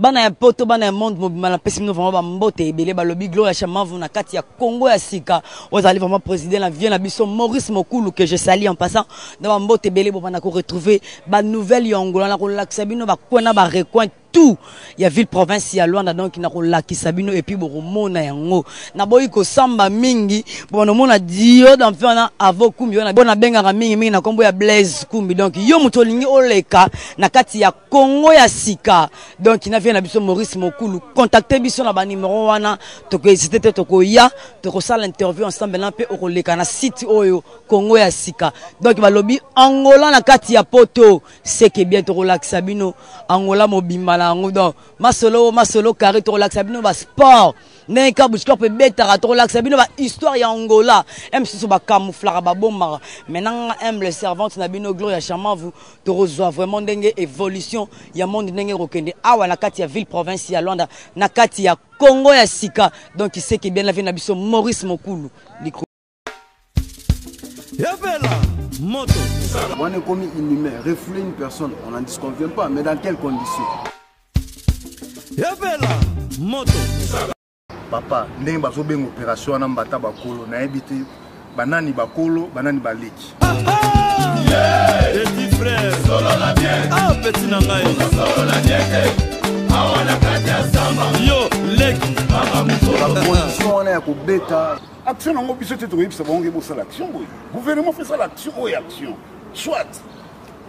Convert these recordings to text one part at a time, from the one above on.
Bana ya poto, bana ya monde mobimba, napesi bino vraiment bambote ebele. Balobi Gloria Shamavu na kati ya Congo ya sika. Ozali vraiment président na vie na biso Maurice Mokulu que je salue en passant. Na bambote ebele bobanda ko retrouver ba nouvelle ya Angola na kolakisa bino ba coin na ba recoin tout ya ville province ya Luanda. Donc na kolakisa bino et puis bokomona yango. Naboyi kosamba mingi bo nomona dio d'enfant wana avo kumbi wana bona bengaka mingi mingi na kombo ya Blaise Kumbi. Donc yo moto olingi oleka na kati ya Congo ya sika, donc na vie na biso Maurice Mokulu, contacter biso na ba numéro wana, toko hésiter te, tokoya tokosala interview ensemble na mpe okoleka na site oyo Congo ya sika. Donc balobi Angola na kati ya poto, c'est que bien tokolakisa bino Angola mobimba na yango. Donc masolo masolo carré, tokolakisa bino ba sport ndenge Kabuscorp ebetaka, tokolakisa bino ba histoire ya Angola. Mosusu bacamouflaka, babombaka. Maintenant nga humble servante na bino Gloria Shamavu, tokozwa vraiment ndenge évolution ya monde ndenge ekokende awa na kati ya ville province ya Luanda, na kati ya Congo ya sika. Donc c'est que bien la vie na biso Maurice Mokulu. Epela moto. On est commis inhumain, refouler une personne, on n'en disconvient pas, mais dans quelles conditions? Epela moto. Papa, ndenge bazobenga opération wana mbata bakolo, nayebi te banani bakolo, banani baleki. Petit frère, solola bien. Ah petit na ngai, solola bien te. Awa na kati ya zamba. Yo leki. Ba condition wana ya kobeta action nango biso te tokoyebisa bango ke bosala action boye. Gouvernement fait sala action oyo action soit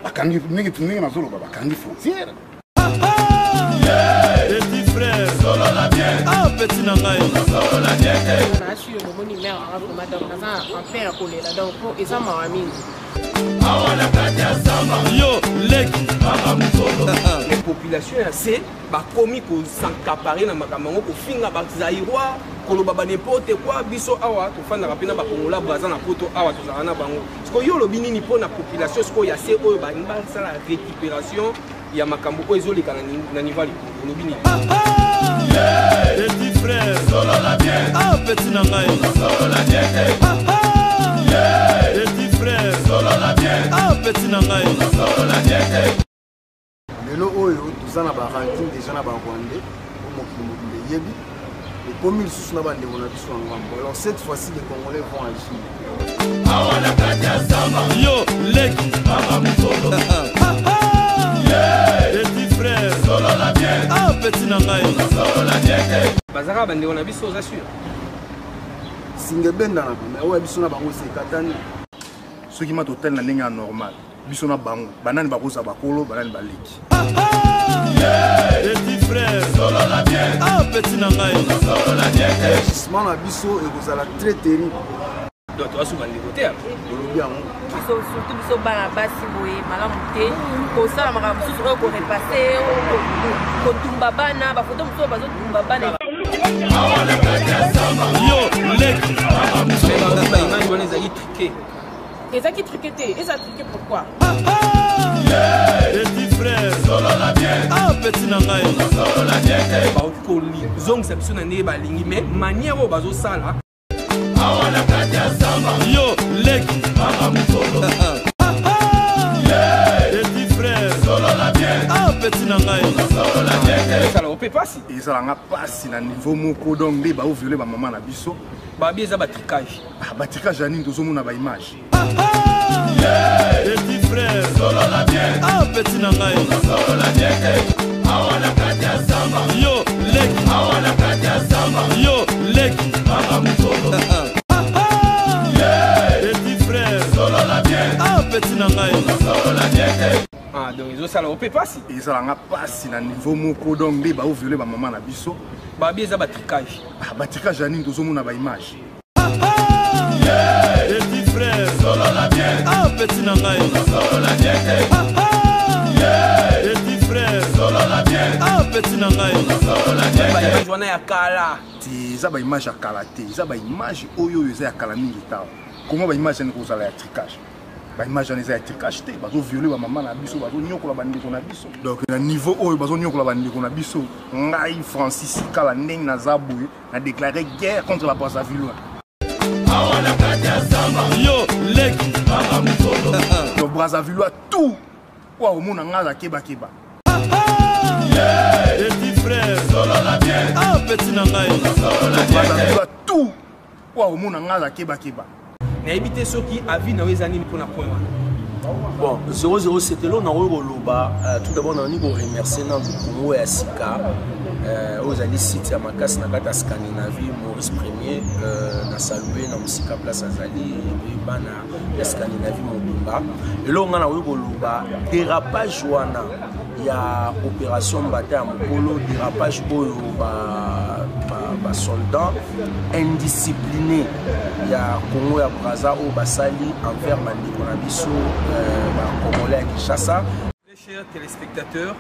bakangi ndenge ndenge nazoloba, bakangi frontière. Petit frère, solola bien. Ah petit na ngai, solola bien te. Nasi oyo bomoni mare anga vraiment, donc naza en plein ya kolela, donc po eza mawa mingi. Awa na kati ya zamba. Yo leki. Les populations ya se bakomi kos'accaparer na makambo yango, kofinga bazaïrois, koloba ba n'importe quoi. Biso awa tofandaka mpe na bakongola Braza na poto awa, tozalaka na bango. Sikoyo yo olobi nini mpo na population sikoyo ya se oyo balingi basala récupération ya makambo oyo ezoleka na niveau ya likolo? Olobi nini? Petit frère, solola bien. Ah petit na ngai, solola bien te. Petit frère, solola bien. Ah petit na ngai, solola bien te. Lelo oyo toza na ba ranking déjà na ba Rwandais po mokili mobimba eyebi, ekomi lisusu na bandeko na biso ya ngambo. Alors cette fois-ci les Congolais vont agir. Awa na kati ya zamba. Yo leki. Petit frère, solola bien. Ah petit na ngai, solola bien te. Bazalaka bandeko na biso, oza sûr? Singa ebendanaka, mais oyo ya biso na bango se ekatani. Soki ma totali na ndenge ya normal, biso na bango banani bakozala bakolo, banani baleki? Petit frère, solola bien. Ah petit na ngai, solola bien te. Agissement na biso ekozala très terrible. Donc toza bandeko te. Olobi yango. Biso surtout biso bana basi boye malamu te kosala makambo mosusu oyo korepasser, kotumba bana, bafoto mosusu oyo bazotumba bana. Yo leki. Mais baimage wana ezali truqué. Ezalaki truqué te, eza truqué pourquoi? Petit frère, solola bien. Ah petit na ngai, solola bien te. Bakoki kozongisa biso na ndenge balingi, mais manière oyo bazosala. Awa na kati ya zamba. Yo leki. Petit frère, solola bien. Ah petit na ngai, solola bien te. Ezala ope pasi. Ezalanga pasi na niveau moko, donc nde baoviole bamama na biso. Babi eza batricage. Ah, batricage ya nini? Tozomona baimage. Petit frère, solola bien. Ah petit na ngai, solola bien te. Awa na kati ya zamba. Yo leki. Awa na kati ya zamba. Yo leki. Petit frère, solola bien. Ah petit na ngai, solola bien te. Ah donc ezosala ope pasi. Ezalanga pasi na niveau moko, donc nde baoviole bamama na biso. Babi eza batricage. Ah, batricage ya nini? Tozomona baimage. Petit frère, solola bien. Ah petit na ngai, solola bien te. Petit frère, solola bien. Ah petit na ngai, solola bien te. Baimage wana ya kala. Te, eza baimage ya kala te, eza baimage oyo oyo eza ya kala mingi. Tawa koma baimage yani kozala ya tricage? Baimage wana eza ya tricage te. Bazoviole bamama na biso, bazonyokola bandeko na biso. Donc na niveau oyo bazonyokola bandeko na biso, ngai Francis Kala ndenge naza boye, na déclaré guerre contre la Brazzaville. Awa na kati ya zamba. Yo leki. Donc Brazzaville tout oyo omona ngai aza kebakeba. Petit Frère, ah, petit na ngai. Bazalaka tout oyo akomona ngai aza kebakeba. Nayebi te soki avis na yo eza nini mpona point wana. Bon, 007, eloko nakoki koloba, tout d'abord nalingi koremercier nanu Congo ya sika, oyo ezali site ya makasi na kati ya Scandinavie, Maurice Premier, na salue na mosika place azali, epuis bana ya Scandinavie mobimba. Eloko ngai nakoki koloba, dérapage wana ya opération Mbata ya mokolo, dérapage oyo ba soldat indiscipliné ya Congo ya Brazza oyo basali envers bandeko na biso, ba Congolais ya Kinshasa. Très chers téléspectateurs,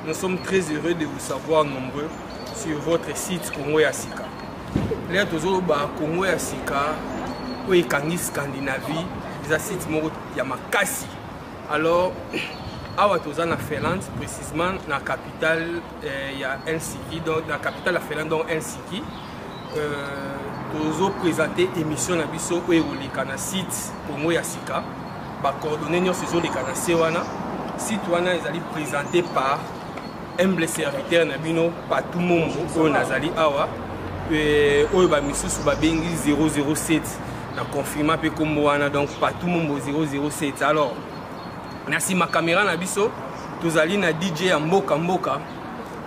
nous sommes très heureux de vous savoir nombreux sur votre site Congo ya Sika. Lelo tozoloba Congo ya Sika oyo ekangi Scandinavie, eza site moko ya makasi. Alors awa toza na Finlande, précisément na capitale ya Helsinki, donc na capitale ya Finlande, donc Helsinki. Tozo présenter émission na biso oyo ekoleka na site Congo ya Sika. Ba coordonnées nyonso ezoleka na se wana. Site wana ezali présenté par humble serviteur na bino Patou Mombo oyo nazali awa, oyo ba misusu babengi 007 na confirma pe kombo wana, donc Patou Mombo 007. Alors na nsima caméra na biso tozali na DJ ya mboka mboka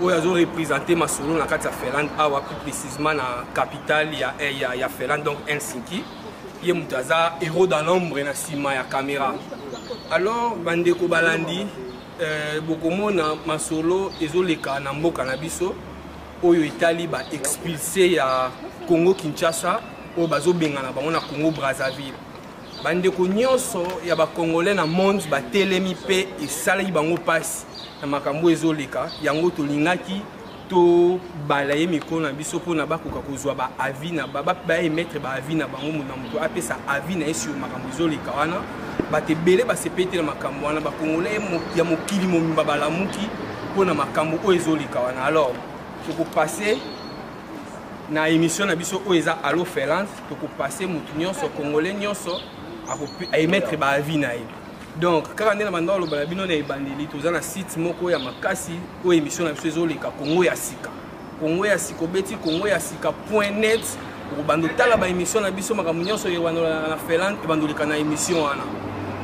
oyo azo représenter masolo na kati ya Finlande awa, plus précisément na capitale ya Finlande, donc Helsinki. Ye moto aza héros dans l'ombre na nsima ya caméra. Alors bandeko balandi, bokomona masolo ezoleka na mboka na biso oyo etali ba expulsé ya Congo Kinshasa oyo bazobengana bango na Congo Brazzaville. Bandeko nyonso ya ba Congolais na monde batelemi mpe esalaki bango mpasi na makambo ezoleka. Yango tolingaki tobalaye mikolo na biso mpona bakoka kozwa ba avis na ba, ba, ba émettre ba avis na bango, moto na moto apesa avis na ye sur makambo ezoleka wana. Bato ebele basepeli te na makambo wana, ba Congolais ya mokili mobimba balamuki mpona makambo oyo ezoleka wana. Alors tokopase na émission na biso oyo eza Allo Finlande, tokopase moto nyonso, Congolais nyonso aémettre ba avis na ye. Donc kaka nde na banda koloba na bino na ebandeli, toza na site moko ya makasi oyo émission na biso ezoleka, Congo ya Sika. Congo ya Sika, obeti congo ya sika point net, okobanda otala ba émission na biso, makambo nyonso ebanda na Finlande ebanda oleka na émission wana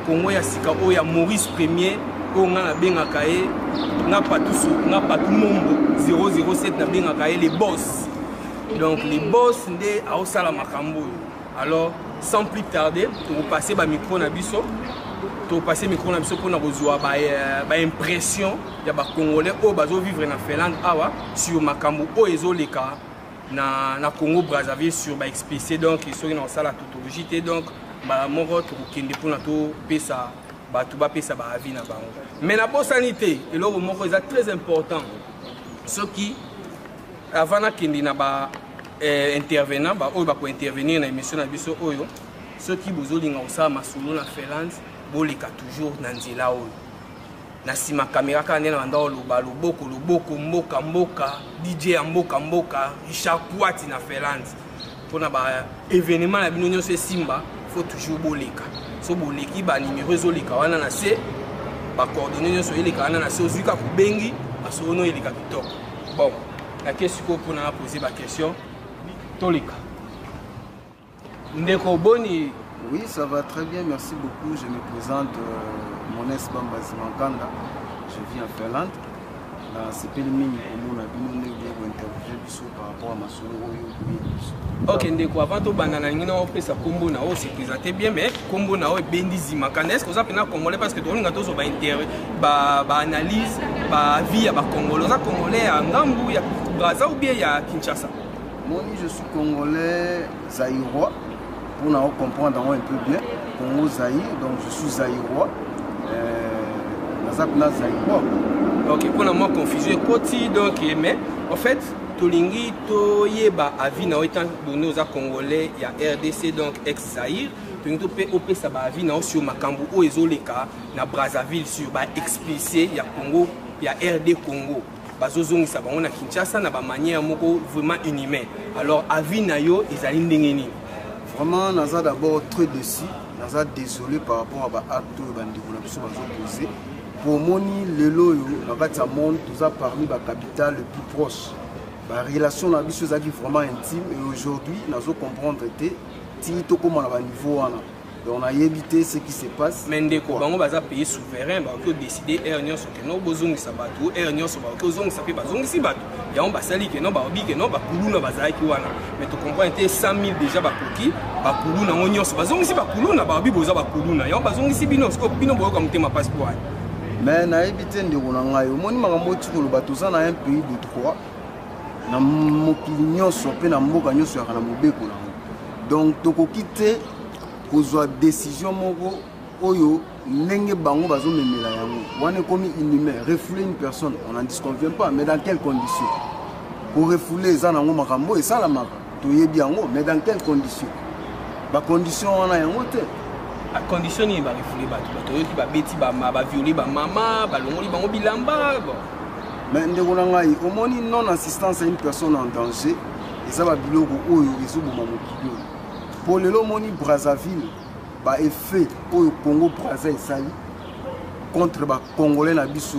Congo ya Sika oyo ya Maurice Premier, oyo nga nabengaka ye nga Patuso, nga Patou Mombo 007, nabengaka ye le boss. Donc le boss nde aosala makambo oyo. Alors sans plus tarder, tokopase ba micro na biso, tokopase micro na biso mpona kozwa ba impression ya ba Congolais oyo bazovivre na Finlande awa sur makambo oyo ezoleka na Congo Brazzaville sur ba expulsé. Donc soki na kosala tautologie te, donc mbala moko tokokende mpona topesa bato bapesa ba avis na bango. Mais nabosani te eloko moko eza très important, soki avant nakende na ba intervenant ba oyo bako intervenir na émission na biso oyo, soki bozolinga kosala masolo na Finlande, boleka toujours na nzela oyo na nsima caméra kaka nde na banda koloba loboko loboko mboka mboka DJ ya mboka mboka Richard Poiti na Finlande. Mpona ba événement na bino nyonso esimba, faut toujours boleka. So boleki ba numéro ezoleka wana na se, ba coordonnées nyonso eleka wana na se, ozwi kaka obengi masolo no eleka kitoko. Bon, nake sikoyo mpona na poser ba question toleka. Ndeko boni? Oui, ça va très bien, merci beaucoup. Je me présente, Mones Bamba Zimankanda. Je vis en Finlande. Nasepeli mingi komona bino ndenge boye kointerviewe biso par rapport à masolo oyo boye biso. Ok ndeko, avant tobanda na ngai opesa kombo na oyo se présenter bien, mais kombo na oyo ebendi Zimakanda. Est-ce que oza mpena congolais? Parce que tokolinga tozwa ba inter ba ba analyse ba vie ya ba congolais. Oza congolais ya ngambu ya Brazza ou bien ya Kinshasa? Moni, je suis congolais zaïrois, pour na comprendre un peu bien Congo Zaïre, donc je suis zaïrois. Naza kuna zaïrois. Ok, mpona mwa confusion ekoti, donc mais en fait tolingi toyeba avis na yo étant donné oza congolais ya RDC, donc ex Zaïre, tolingi to mpe opesa ba avis na yo sur makambo oyo ezoleka na Brazzaville sur ba expulsé ya Congo ya RD Congo, bazozongisa bango na Kinshasa na ba manière moko vraiment inhumain. Alors avis na yo ezali ndenge nini? Vraiment naza d'abord très déçu, naza désolé par rapport à ba acte oyo bandeko na biso bazoposer. Po omoni lelo oyo na kati ya monde toza parmi ba capitale le plus proche. Ba relation na biso ezalaki vraiment intime et aujourd'hui nazo comprendre te ti tokóma na ba niveau wana. Donc nayebi te ce qui se passe. Mais ndeko, bango baza pays souverain, bakoki kodécider heure nyonso ke no bozongisa bato, heure nyonso bakoki kozongisa mpe bazongisi bato. Yango basali ke no balobi ke no bakuluna bazalaki wana, mais tocomprendre te 100 000 déjà bakoki bakuluna yango nyonso bazongisi bakuluna, balobi boza bakuluna, yango bazongisi bino. Sikoyo bino boyoka motema mpasi po wana. Mais nayebi te ndeko na ngai, omoni makambo oti koloba, toza na un pays de droit na mokili nyonso mpe na mboka nyonso yaka na mobeko nango. Donc tokoki te kozwa décision moko oyo ndenge bango bazomemela yango wana ekomi inhumain. Refouler une personne, on n'en disconvient pas, mais dans quelles conditions? Korefouler eza nango makambo esalamaka, toyebi yango, mais dans quelles conditions? Bacondition wana yango te. Condition nini barefouler bato? Bato oyoki babeti, baviole bamama, balongoli bango bilamba, bon. Mais ndeko na ngai, omoni non assistance à une personne en danger eza babiloko oyo ezoboma mokili oyo. Po lelo omoni Brazzaville, baeffet oyo Congo Brazza esali contre bacongolais na biso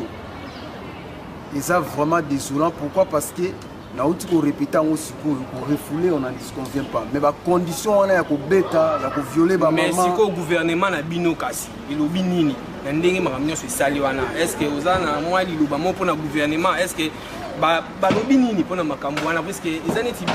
eza vraiment désolant. Pourquoi? Parce que nauti korépéter yango sikoyo, korefouler, on n'en disconvient pas, mais bacondition wana ya kobeta, ya koviole Mais bamama. Sikoyo gouvernement na bino kasi elobi nini na ndenge makambo nyonso esali wana? Est ce que oza na mwa liloba moko mpona gouvernement? Est ce que balobi nini mpona makambo wana? Puisque eza neti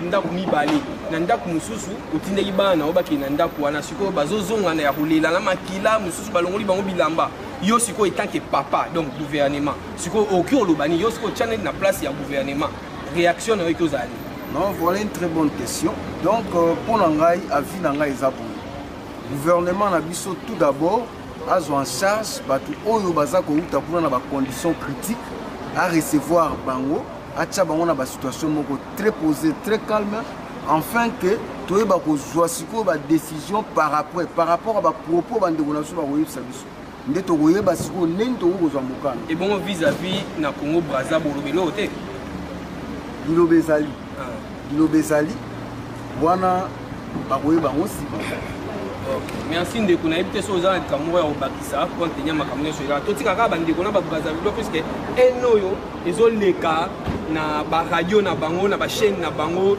ndako mibale, na ndako mosusu otindaki bana na yo bakende na ndako wana, sikoyo bazozonga na ya kolela na makila, mosusu balongoli bango bilamba. Yo sikoyo en tant que papa, donc gouvernement sikoyo okoki oloba nini? Yo sikoyo tia neti na place ya gouvernement, réaction na yo eki ozala nini? Non, voilà une très bonne question. Donc mpo na ngai, avis na ngai eza boye: gouvernement na biso tout d'abord azwa en charge bato oyo baza kouta kuna na bacondition critique, arecevoir bango, atia bango na basituation moko très posé, très calme, enfin que toyeba kozwa sikoyo badécision par après par rapport à bapropos bandeko na biso bakoyebisa biso, nde tokoyeba sikoyo ndeni tokoki kozwa mokano. Ebongo vis-à-vis na Congo Braza, bolobeli oyo te? Liloba ezali, liloba ezali wana, bakoyeba yango nsima. Ok, merci ndeko. Nayebi te so oza na likambo moko ya kobakisa compte tenu ya makambo nyonso ezala. Totika kaka bandeko na baBrazzaville, puisque ene oyo ezoleka na baradio na bango, na bachaîne na bango.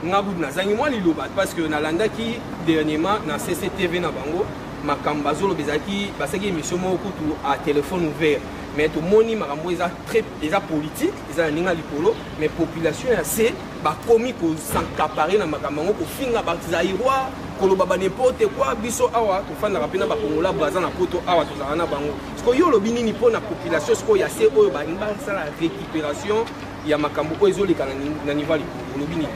Nga kutu nazangi mwa liloba, parce que nalandaki dernièrement na CCTV na bango, makambo bazoloba ezalaki, basalaki émission moko kutu à téléphone ouvert, mais tomoni makambo eza très, eza politique, eza na ndenge ya likolo, mais population ya se bakomi kos'accaparer na makambo yango, kofinga bazaïrois, koloba ba n'importe quoi. Biso awa tofandaka mpe na bakongola Braza na poto awa, tozalaka na bango. Sikoyo yo olobi nini mpo na population sikoyo ya se oyo balingi basala récupération ya makambo oyo ezoleka na niveau ya likolo? Olobi nini?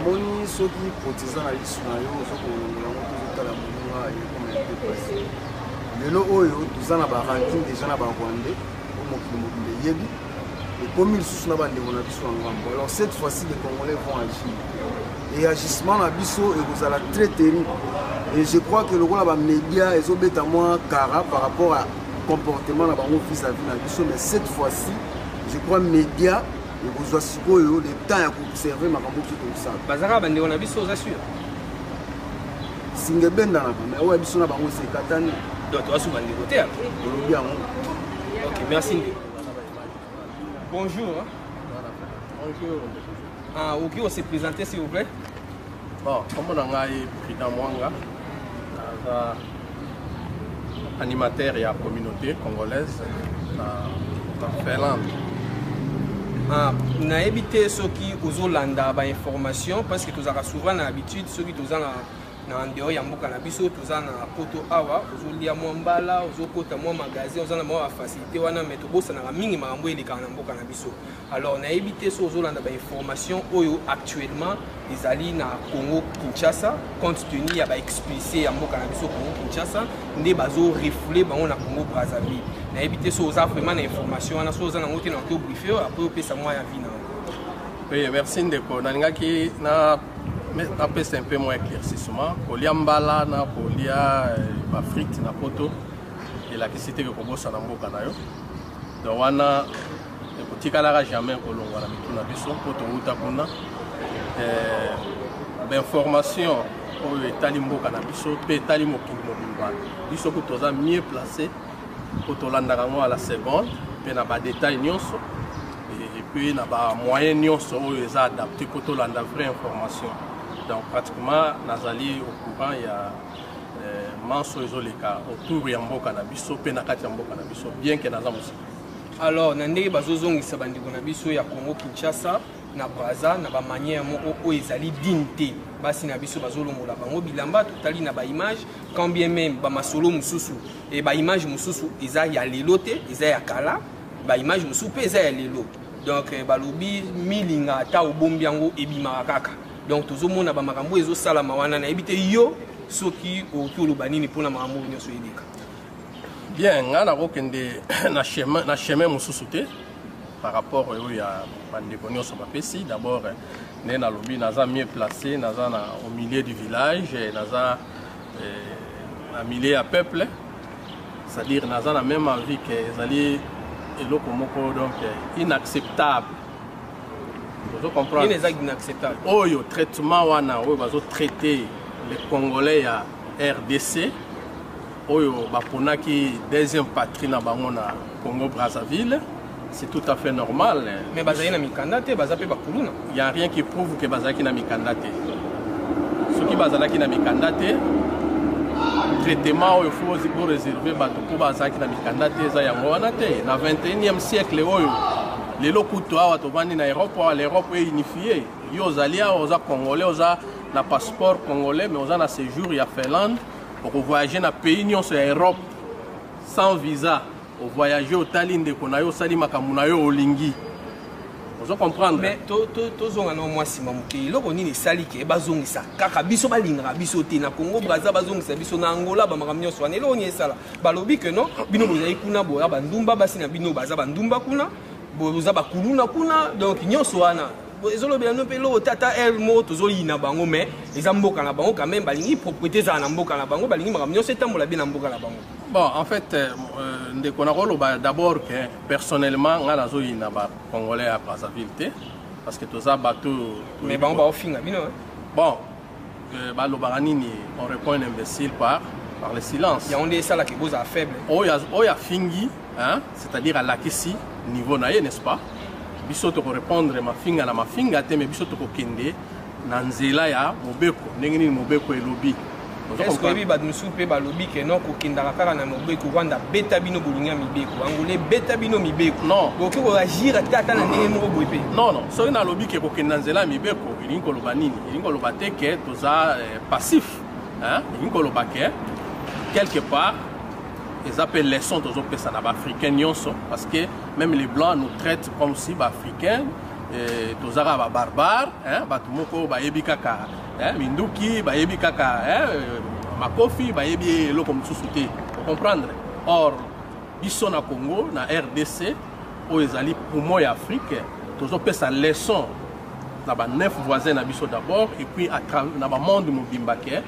Omoni, soki proteza na lisu na yo, oza kolongola yango, tozotala moninga ekoma mpe pasi. Lelo oyo toza na barancune déjà na barwandais po mokili mobimba eyebi, ekomi lisusu na bandeko na biso ya ngambo. Alors cette fois-ci les Congolais vont agir et agissement na biso ekozala très terrible. Et je crois que lokola bamédia ezobeta mwa kara par rapport à comportement na bango vis-à-vis na biso, mais cette fois-ci je crois média ekozwa sikoyo le temps ya koobserve makambo biso tokosala. Bazalaka bandeko na biso, oza sûr? Singa ebendanaka, mais oyo ya biso na bango esi ekatani. Donc toza bandeko te? Olobi yango. Ok, merci ndeko. Bonjour, hein. Bonjour. Ah, ok, on se présenter, s'il vous plaît. Bon, kombo na ngai Prudent Mwanga, naza animateur ya communauté congolaise na Finlande. Ah, nayebi te soki ozolanda bainformation, parce que tozalaka souvent na habitude, soki toza na en dehors ya mboka na biso, toza na poto awa, ozolia mwa mbala, ozokota mwa magasin, oza na mwa bafacilité wana, mais tobosanaka mingi makambo elekaka na mboka na biso. Alors nayebi te so ozolanda bainformation oyo actuellement ezali na Congo Kinshasa, compte tenu ya baexpulsé ya mboka na biso Congo Kinshasa, nde bazorefouler bango na Congo Brazzaville. Nayebi te so oza vraiment na information wana. So oza nango te, nakoki obriefer yo, après opesa mwa ya vie na yango. Oui, merci ndeko. Nalingaki na napesa un peu mwa éclaircissement. Kolia mbala na kolia bafrite na poto elakisi te ke kobosana mboka na yo. Donc wana ekotikalaka jamais kolongwa na mitu na biso mpo towuta kuna. Bainformation oyo etali mboka na biso mpe etali mokili mobimba, biso ku toza mieux placé. Po tolandaka yango à la seconde mpe na badetail nyonso et puis na bamoyen nyonso oyo eza adapté mpo tolanda vraie information. Donc pratiquement nazali au courant ya manso ezoleka autour ya mboka na biso mpe na kati ya mboka na biso, bien ke naza mosika. Alors, na ndenge bazozongisa bandeko na biso ya Congo Kinshasa na Braza na bamanière moko oyo ezali digne te, basi na biso bazolongola bango bilamba, totali na baimage, quand bien même bamasolo mosusu e baimage mosusu eza ya lelo te, eza ya kala, baimage mosusu mpe eza ya lelo. Donc balobi milinga ata obombi yango ebimaka kaka. Donc tozomona bamakambo oyo ezosalama wana. Nayebi te yo soki okoki oloba nini mpona makambo oyo nyonso eleka. Bien, ngai nakokende na chemin mosusu te par rapport oyo ya bandeko nyonso bapesi. D'abord, nde nalobi naza mieux placé, naza na au milieu du village, naza na milieu ya peuple, c'est-à-dire naza na même envie ke ezali eloko moko donc inacceptable. Ozo comprendre? Nini eza inacceptable? Oyo traitement wana oyo bazotraite les Congolais ya RDC, oyo baponaki deuxième patrie na bango na Congo Brazzaville, c'est tout à fait normal. Mais bazali na mikanda te, baza mpe bakuluna. Y a rien qui prouve ke bazalaki na mikanda te. Soki bazalaki na mikanda te, traitement oyo faut boréserve bato mpo bazalaki na mikanda te, eza yango wana te. Na 21e siècle oyo lelo, kutu awa tovandi na Europe awa, l'Europe est unifiée. Yo ozali awa, oza Congolais, oza na passeport congolais, mais oza na séjour ya Finlande, okovoyage na pays nyonso ya Europe sans visa. Ovoyage, otali ndeko na yo, osali makambo na yo olingi. Ozo comprendre? Mais tozonga na mwa nsima moke. Eloko nini esali ke bazongisa kaka biso? Balingaka biso te na Congo Braza, bazongisa biso na Angola, bamakambo nyonso wana, eloko nini esala? Balobi ke non, bino bozali kuna, boya bandumba, basi na bino baza bandumba kuna, boza bakuluna kuna. Donc nyonso wana ezolobela no mpe eloko te. Ata aire moko tozoyina bango, mais eza mboka na bango quand même. Balingi propriété ezala na mboka na bango, balingi makambo nyonso etambola bien na mboka na bango. Bon, en fait, ndeko, nakoloba d'abord que personnellement ngai nazoyina Bacongolais ya Brazzaville te, parce que toza bato. Mais bango baofinga bino. Bon, balobaka nini? On répond un imbécile par le silence. Yango nde esalaka bozala faible. Oyo afingi, hein, c'est-à-dire alakisi niveau na ye, n'est-ce pas? Biso tokorépondre mafinga na mafinga te, mais biso tokokende na nzela ya mobeko, ndenge nini mobeko elobi. Est-ce oyebi bato mosusu mpe balobi ke non, kokendaka kaka na mobeko, Rwanda beta bino bolingi ya mibeko, Angola ebeta bino mibeko? Non. Bokoki koagir ata ata na ndenge moko boye mpe? Non, soki nalobi ke kokende na nzela ya mibeko, elingi koloba nini? Elingi koloba te ke toza passif, hein? Elingi koloba ke quelque part eza mpe leçon tozopesa na Baafricain nyonso, parce que même les Blancs nous traitent comme si Baafricain toza kaka babarbare, bato moko bayebi kaka minduki, bayebi kaka makofi, bayebi eloko mosusu te. Comprendre? Or biso na Congo, na RDC oyo ezali poumon ya Afrique, tozopesa leçon na baneuf voisin na biso d'abord et puis na bamonde mobimba ke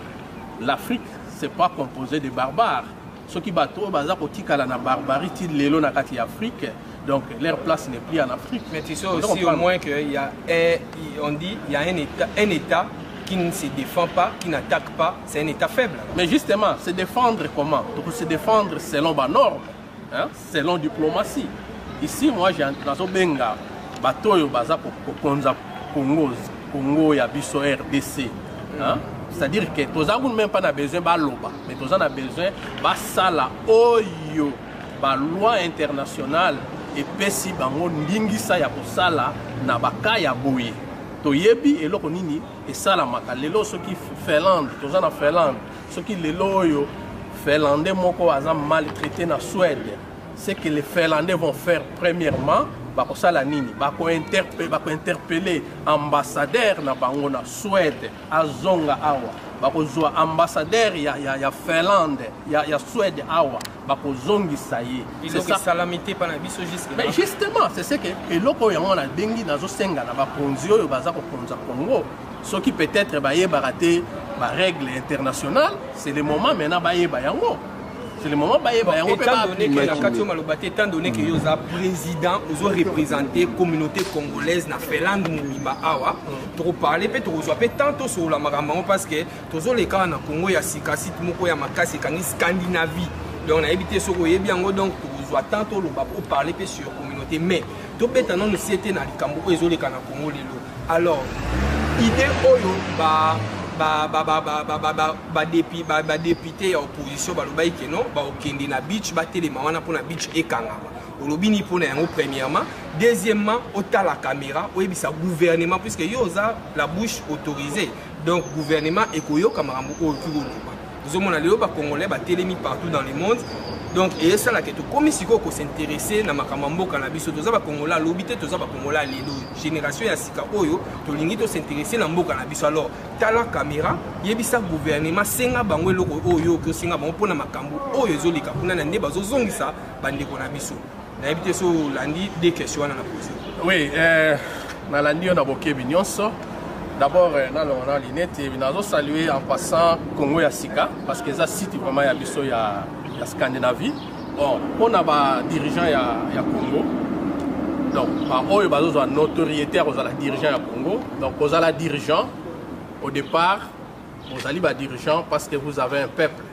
l'Afrique, c'est pas composé de barbares. Soki bato oyo baza kotikala na barbarie ti lelo na kati ya Afrique, donc leur place n'est plus en Afrique. Mais tu sais aussi au moins qu'il y a un, on dit, il y a un état qui ne se défend pas, qui n'attaque pas, c'est un état faible. Mais justement, se défendre comment? Donc se défendre selon ba norme, hein, selon diplomatie. Ici, moi, j'ai nazobenga bato oyo baza kokonza Congo, Congo ya biso RDC, hein? C'est-à-dire que toza kuna même pas na besoin baloba, mais toza na besoin basala oyo baloi internationale epesi bango ndingisa ya kosala na baka ya boye. Toyebi eloko nini esalamaka lelo soki Finlande, toza na Finlande, soki lelo oyo Finlandais moko aza maltraité na Suède, ce que les Finlandais vont faire premièrement, bakosala nini? Bakointerpeller ambassadeur na bango na Suède azonga awa. Bakozwa ambassadeur ya Finlande, ya Suède awa, bakozongisa ye. Eloko esalami te mpa na biso jusque. Mais justement, c'est ce que eloko oyo yango nabengi, nazosenga na bakonzi oyo baza kokonza Congo, soki peut-être bayebaka te barègle internationale, c'est le moment maintenant bayeba yango, c'est le moment bayeba yango mpe. Étant donné que na kati oyo maloba te, étant donné que yo oza président, ozoreprésente communauté congolaise na Finlande mobimba awa, tokoparle mpe, tokozwa mpe tant tosolola makambo yango, parce que tozoleka na Congo ya sika, site moko ya makasi ekangi Scandinavie. Donc nayebi te soki oyebi yango, donc tokozwa temps toloba, oparle mpe sur communauté, mais tobeta nanu se te na likambo oyo ezoleka na Congo lelo. Alors idée oyo ba badéputé ya opposition balobaki ke non, bakokende na beach, batelema wana mpona beach ekangama, olobi nini mpona yango premièrement? Deuxièmement, otala caméra, oyebisa gouvernement, puisque yo oza la bouche autorisée, donc gouvernement ekoyoka makambo oyo okoki koloba. Ozomona lelo bacongolais batelemi partout dans le monde, donc esalaka tokomi sikoyo kos'intéresser na makambo ya mboka na biso. Toza bacongolais alobi te, toza bacongolais ya lelo, génération ya sika oyo tolingi tos'intéresser na mboka na biso. Alors tala caméra, yebisa gouvernement, senga bango eloko oyo oyoki osenga bango mpona makambo oyo ezoleka kuna na nde bazozongisa bandeko na biso. Nayebi te so olandi deux questions wana na pose. Oui, nalandi yo na bokebi nyonso. D'abord nalongo na linete, nazosalue en passant Congo ya Sika, parce que eza site vraiment ya biso ya Scandinavie. Bon, mpona badirigeant ya Congo, donc baoyo bazozwa notoriété ya kozala dirigeant ya Congo, donc kozala dirigeant, au départ bozali badirigeant parce que vous avez un peuple.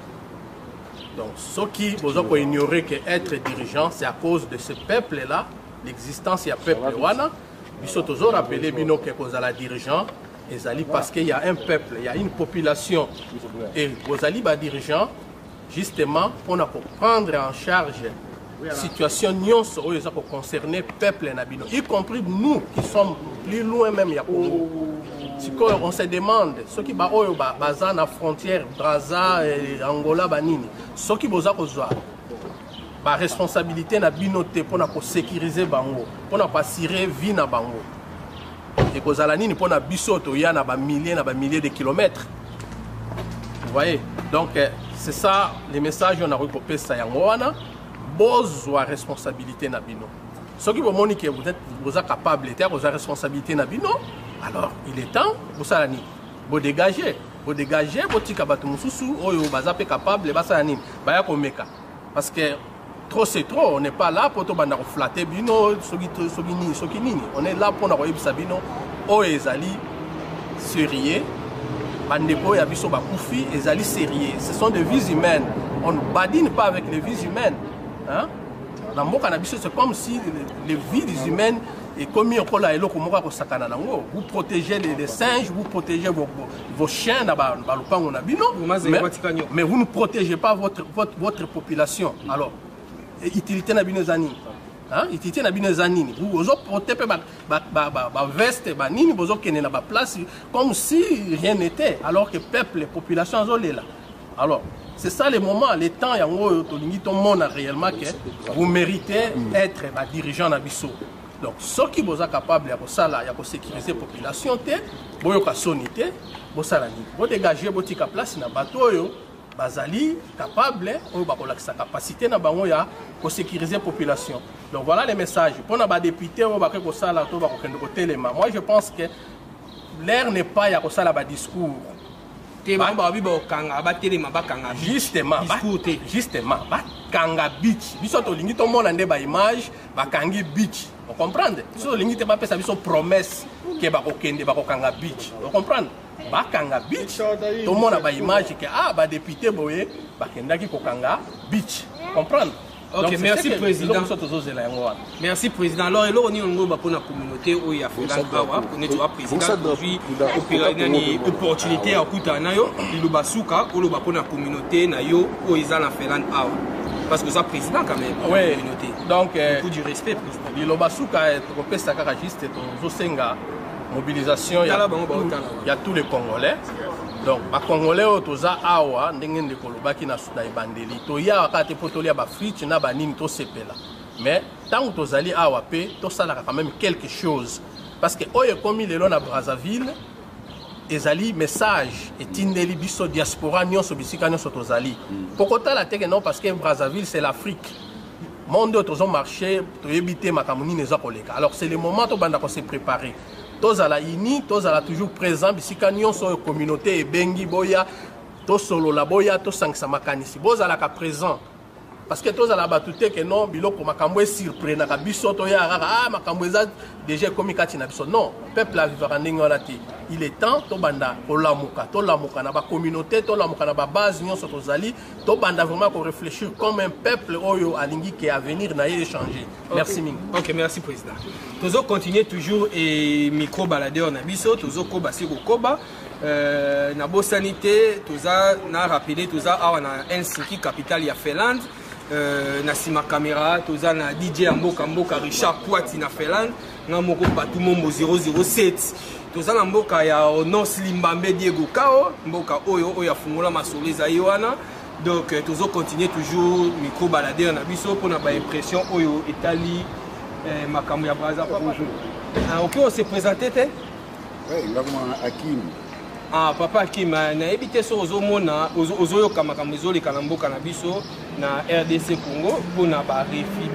Donc soki boza koignorer que être dirigeant, c'est à cause de ce peuple là, l'existence ya peuple wana, biso tozorappeler bino ke kozala dirigeant ezali parce qu'il y a un peuple, il y a une population, et bozali badirigeant justement mpona koprendre en charge situation nyonso oyo eza koconcerner peuple na bino, y compris nous qui sommes plus loin même ya Congo. Sikoyo on se demande soki baoyo baza na frontière Braza, Angola, banini, soki boza kozwa baresponsabilité na bino te mpona kosécuriser bango, mpona koassurer vie na bango, ekozala nini mpona biso toya na bamilliers na bamilliers de kilomètres? Vous voyez? Donc c'est ça les messages oyo nakoki kopesa yango wana. Bozwa responsabilité na bino. Soki bomoni ke boza capable te ya kozwa responsabilité na bino, alors il est temps bosala nini? Bodégage, bodégage, botika bato mosusu oyo baza mpe capable basala nini, baya komeka, parce que trop c'est trop. On n'est pas là po tobanda koflatter bino soki soki nini, soki nini. On est là mpona koyebisa bino oyo ezali sérieux. Bandeko oyo ya biso bakufi, ezali sérieux, ce sont des vies humaines, on ne badine pas avec les vies humaines, hein? Na mboka na biso, c'est comme si les vies humaines ekomi lokola eloko moko ya kosakana nango. Vous protégez les singes, vous protégez vos chiens na balupango na bino, mais vous ne protégez pas votre population. Alors utilité na bino eza nini, hein? Utilité na bino eza nini? Ozoporter mpe baveste, banini, bozokende na baplace comme si rien n'était, alors que peuple, population azolela. Alors c'est ça le moment, le temps yango oyo tolingi tomona réellement que vous méritez être badirigeant na biso. Donc soki boza capable ya kosala, ya kosécuriser population te, boyoka soni te, bosala nini? Bodégage, botika place na bato oyo bazali capable, oyo bakolakisa capacité na bango ya kosécuriser population. Donc voilà les messages mpona badéputé oyo bakoki kosala to bakokende kotelema. Moi, je pense que l'heure n'est pas ya kosala badiscours. Te, bango babi bakokanga, batelema, bakanga. Justement. Discours te. Justement, bakanga beach. Biso tolingi tomona nde baimage bakangi beach, ocomprendre? Biso tolingi te bapesa biso promesse ke bakokende bakokanga beach, ocomprendre? Bakanga beach, tomona baimage ke ah, badéputé boye bakendaki kokanga beach, comprendre? Ok. Donc, merci, président. Biso tozozela yango wana. Merci, président. Alors eloko nini olingi mpona communauté oyo ya Finlande awa, neti wa président, ozwi nani opportunité ya kokutana na yo, liloba suka oloba mpona communauté na yo oyo eza na Finlande awa, parce que oza président quand même. Oui. Communauté. Donc beaucoup du respect, président. Liloba suka tokopesa kaka juste, tozosenga mobilisation ya tous les Congolais. Donc bacongolais oyo toza awa, ndenge ndeko olobaki na ebandeli, toya kaka te mpo tolia bafrites na banini, tosepela, mais ntango tozali awa mpe tosalaka quand même quelque chose, parce que oyo ekomi lelo na Brazzaville ezali message etindeli biso diaspora nyonso, bisika nyonso tozali. Po kotala te ke non, parce que Brazzaville, c'est l'Afrique, monde oyo tozomarche, toyebi te makambo nini eza koleka. Alors c'est le moment tobanda kose préparer, tozala uni, tozala toujours présent bisika nyonso oyo communauté ebengi, boya tosolola, boya tosangisa makanisi, bozalaka présent, parce que tozala bato te ke non, biloko makambo esurprenaka biso, toya kaka ah, makambo eza Déjà ekomi kati na biso. Non, peuple avivaka ndenge wana te. Il est temps tobanda kolamuka, tolamuka na ba communauté, tolamuka na ba base nyonso tozali, tobanda vraiment ko réfléchir comme un peuple oyo alingi ke avenir na ye echanger. Merci mingi. Ok, merci président. Tozo continuer toujours et micro baladeur na biso, tozo koba se kokoba. Nabosani te, toza na rappeler, toza awa na Helsinki, capitale ya Finlande. Na nsima caméra toza na DJ ya mboka mboka Richard Kwati na Finlande, nga moko Patou Mombo 007. Toza na mboka ya Onos Limbambe Diego Kao, mboka oyo oyo afungola masolo ezali wana. Donc tozo continuer toujours micro baladeur na biso mpona ba impression oyo etali makambo ya Brazza. Papa, ah, ok, on s'est présenté te? Ouais, nga komona Hakim. Ah, papa Hakim, nayebi te soki ozomona, ozoyoka makambo ezoleka na mboka na biso na RDC Congo mpona barefi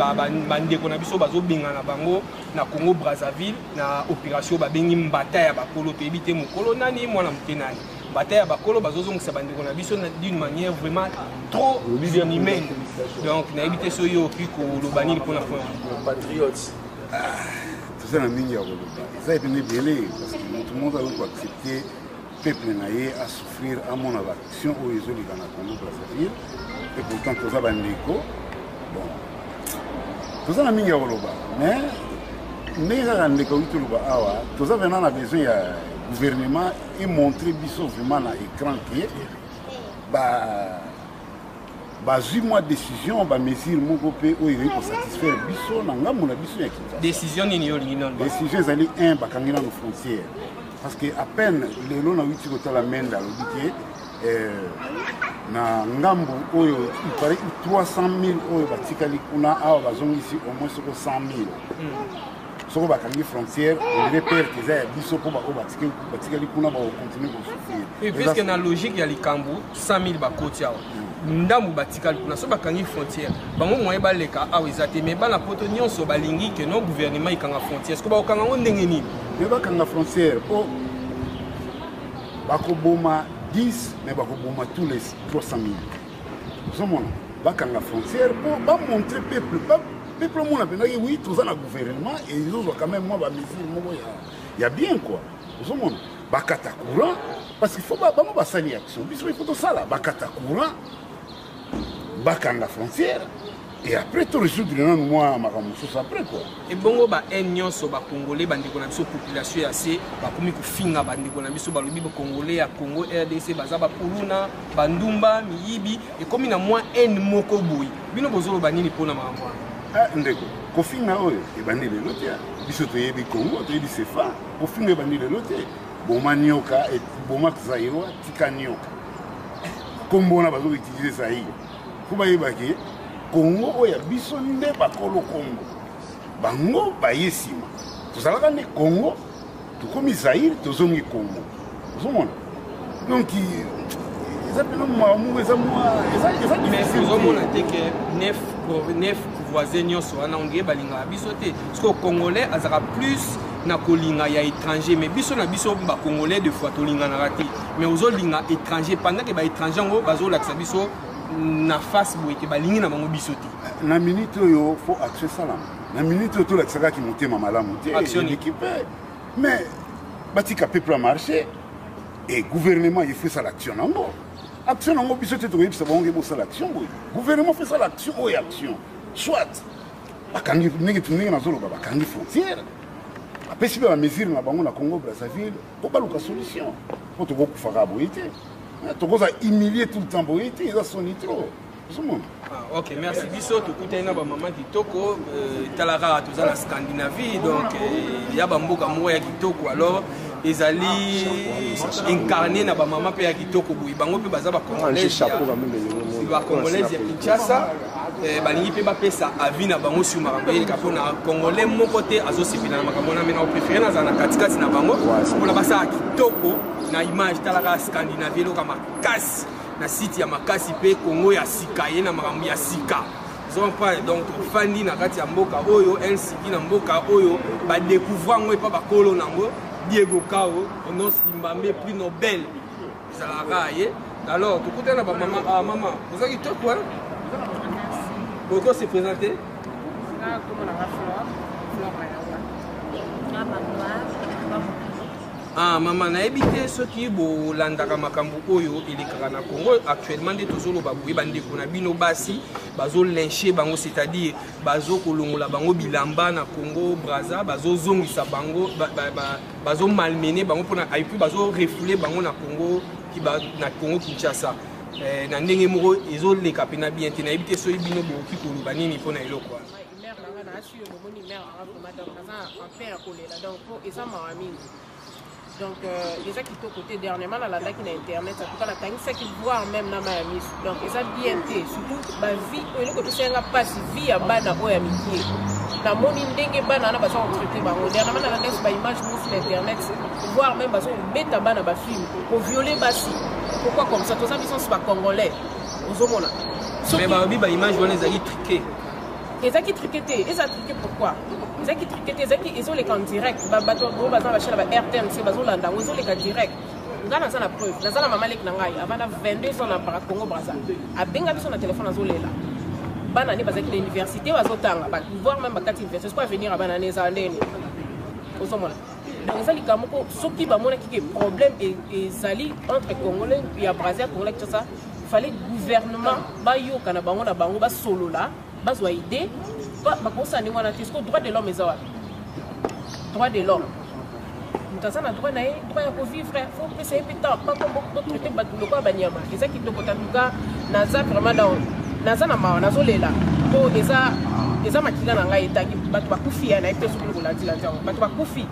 bandeko na biso bazobengana bango na Congo Brazzaville na opération babengi mbata ya bakolo. Toyebi te mokolo nani, mwana moke nani. Mbata ya bakolo bazozongisa bandeko na biso d'une manière vraiment trop inhumaine. Donc nayebi te soki yo okoki koloba nini mpona point wana. Patriote. Toza na mingi ya koloba, eza epene ebele, parce que moto moko akoki koaccepte peuple na ye asouffrir, amona baaction oyo ezoleka na Congo Brazzaville, et pourtant toza bandeko. Bon, toza na mingi ya koloba, mais ndenge kaka ndeko auti toloba awa, toza vraiment na besoin ya gouvernement emontre biso vraiment na écran ke bazwi mwa décision, bamesure moko mpe oyo ekoki kosatisfaire biso na ngambo na biso ya Kinshasa. Décision nini yo olingi nano? Décision ezali 1, bakangi nano frontière, parce que à peine lelo nauti kotala Mende alobi ke na ngambo oyo il paraît 300 000 oyo batikali kuna, awa bazongisi au moins soko 100 000. Soko bakangi frontière, on dirait perte eza ya biso, mpo baoyo batikali kuna bakocontinue kosouffrir. Oui, puisque na logique ya likambo, 100 000 bakoti awa, ndambu batikali kuna. So bakangi frontière, bango moye baleka awa eza te. Mais bana poto nyonso balingi ke no gouvernement ekanga frontière. Siko bakokanga yango ndenge nini? Me bakanga frontière mpo bakoboma 10, mais bakoboma tous les 300 000. Ozomona, bakanga frontière mpo bamontre peuple, peuple omona mpenzaki oui, toza na gouvernement et ezozwa quand même mwa bamesure moko ya bien quoi. Ozomona, bakata courant, parce qu'il faut bango basali action, biso il faut tosala. Bakata courant, bakanga frontière et après to résoudre nanu mwa makambo mosusu après quoi. Ebongo ba haine nyonso, bacongolais, bandeko na biso, population ya se bakomi kofinga bandeko na biso, balobi bacongolais ya Congo RDC baza bakuluna, bandumba, miyibi. Ekomi na mwa haine moko boye. Bino bozoloba nini mpona makambo wana? Ah, ndeko, kofinga oyo ebandi lelo te. Biso toyebi Congo, toyebi sefa. Kofinga ebandi lelo te. Boma nioka, boma zaïrois, tika nioka. Kombo wana bazoutilize Zaire mpo bayebaki Congo oyo ya biso nde bakolo Congo, bango baye nsima. Tozalaka nde Congo, tokomi Zaire, tozongi Congo. Ozomona, donc eza mpena mawa moko, eza mwa eza difficile. Ozomona te ke neuf voisin nyonso wana ondire balingaka biso te? Parce que congolais azalaka plus na kolinga ya étranger, mais biso na biso bacongolais de fois tolinganaka te, mais ozolinga étranger pendant ke baétranger yango bazolakisa biso na face boye ke balingi na bango biso te. Na minute oyo faut action esalama. Na minute oyo tolakisakaki motema malamu te. Action nini? Eleki mpe, mais batika peuple ya marché et gouvernement il faut esala action nango. Action nango, biso te tokoyebisa bango ke bosala action boye. Gouvernement faut esala action oyo action, soit bakangi ndenge nazoloba, bakangi frontière, bapesi mpe bamesure na bango na Congo Brazzaville mpo baluka solution, mpo tokokufaka boye te, tokoza humilier tout le temps boye te, eza soni trop. Ozomona. Ah, ok, merci. Biso tokutani na bamama kitoko. Tala kaka, toza na Scandinavie, donc ya bamboka moko ya kitoko. Alors ezali incarné na bamama mpe ya kitoko boye. Bango mpe baza bacongolaise ya Kinshasa. Balingi mpe bapesa avis na bango sur makambo eleka, mpona congolais moko te azosepela na makambo wana. Me na opréféré nazala na katikati na bango mpona basala kitoko na image. Talaka Scandinavie, eloka makasi na site ya makasi mpe Kongo ya sika ye na makambo ya sika zompa. Donc tofandi na kati ya mboka oyo Helsinki, na mboka oyo badécouvre yango epa bakolo nango Diego Kao, Onos Limbambe, prix Nobel ezalaka kaka ye. Alors tokutana na bamama. Ah, mama, oza kitoko. Okoki se présenter? Ah, mama nayebi te soki bolandaka makambo oyo elekaka na Congo actuellement nde tozoloba boye bandeko na bino basi bazolinche bango c'est-à-dire bazokolongola bango bilamba na Congo Brazza bazozongisa bango bazomalmene bango mpona epuis bazorefoule bango na Congo na Congo Kinshasa eh, na ndenge moko ezoleka mpena bien te nayebi te soki bino bokoki koloba nini mpona eloko wana mère na nga na asi yo bomoni mère na nga vraiment donc naza en plein ya kolela donc po eza mawa mingi donc euh, eza kitoko te dernièrement nalandaki na internet en tout cas natangisaki voir même na mai ya miso donc eza bien te surtout bavie oyo eloko epesaki nga mpasi vie ya bana oyo ya mikie namoni ndenge bana wana baza kotraite bango dernièrement nalandaki baimage mosusu na internet voir même baza kobeta bana bafilme koviole basi pourquoi comme ça toza biso nso bacongolais ozomona mais balobi baimage wana ezali truqué Ezaki truqué te, eza truqué pourquoi? Ezaki truqué te, ezaki ezoleka en direct. Ba bato oyo baza na ba chaîne ba RTNC bazolanda yango ezoleka direct. Nga naza na preuve, naza na mama leki na ngai avanda 22 ans na Congo Brazza. Abenga biso na téléphone azolela. Bana ne bazalaki na université bazotanga, ba voire même bakati université, sikoyo avenir ya bana ne eza ndeni. Ozomona. Donc eza likambo moko soki bamonaki ke problème ezali entre Congolais ya Brazza, Congolais Kinshasa, fallait gouvernement bayokana bango na bango basolola bazwa idée bakosala ndenge wana te siko droit de l'homme eza wapi droit de l'homme moto aza na droit na ye droit ya kovivre fo opesa ye mpe temps botraite bato lokola banyama eza kitoko tantuka naza vraiment dans naza na mawa nazolela mpo eza eza makila na ngai etangi bato bakufi ya nayebi te soki kolandilandi yango bato bakufi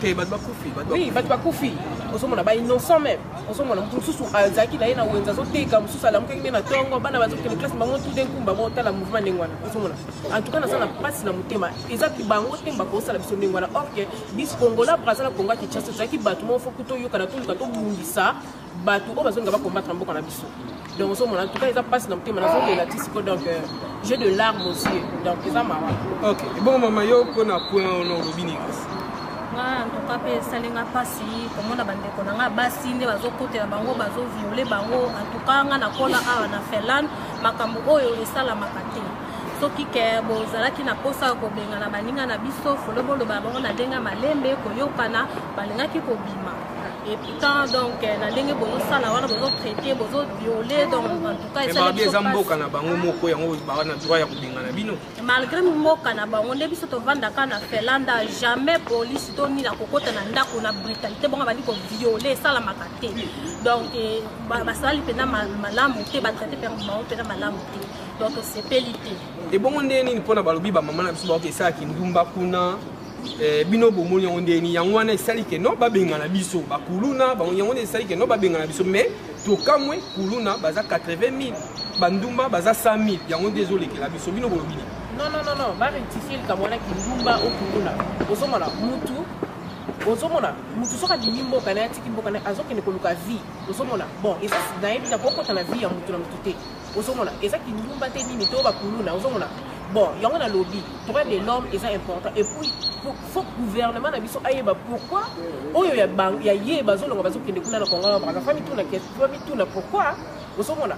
te bato bakufi oui bato bakufi ozomona ba innocent même ozomona moto mosusu azalaki na ye na wenze azoteka mosusu alamukaki nde na ntongo bana bazokende classe bango tout d'un coup bango otala mouvement ndenge wana ozomona en tout cas naza na mpasi na motema eza bango te bakosala biso ndenge wana or que biso kongola braza na kongo ya kinshasa tozalaki bato moko fo toyokana toluka tobundisa bato oyo bazolinga bacombattre mboka na biso donc ozomona en tout cas eza mpasi na motema nazolela ti siko donc euh, j'ai de larmes aux yeux donc eza mawa ok ebongo mama yo mpona point wana olobi nini kasi nga antuka mpe esali nga mpasi komona bandeko na nga basi nde bazokotela bango bazoviole bango antuka nga nakola awa na finlande makambo oyo esalamaka te soki ke bozalaki na mposa ya kobengana baninga na biso folo boloba bango na ndenge ya malembe koyokana balingaki kobima et pourtant donc eh, na ndenge bozosala wana bozotraite bozoviole donc en tout cas esali eza mboka na bango moko yango baa na droit ya kobengana bino malgré mboka na bango nde biso tovandaka na finlande jamais polisi to nini akokota na ndako na brutalité bongo abandi koviole esalamaka te donc eh, basali mpenza malamu te batraite mpe bango mpenza malamu te donc tosepeli te ebongo nde nini mpona balobi bamama na biso baoki esalaki ndumba kuna eh, bino bomoni yango nde nini yango wana esali ke no babengana biso bakuluna yango nde esali ke no babengana biso mais tokamwe kuluna baza 80 000 bandumba baza 100 000 yango nde ezolekela biso bino bolobi nini non non non non barectifie likambo wana kindumba okuluna ozomona mutu ozomona mutu soki abimi mboka naye atiki mboka naye azokende koluka vie ozomona bon eza nayebi nakokota na vie ya mutu na mutu te ozomona eza kindumba te nini to bakuluna ozomona bon yango nalobi droit de l'homme eza important et puis faut gouvernement na biso ayeba pourquoi oyo ya, ya ye bazolonga bazokende kuna na kongo na braza fa mituna fa mituna pourquoi ozomona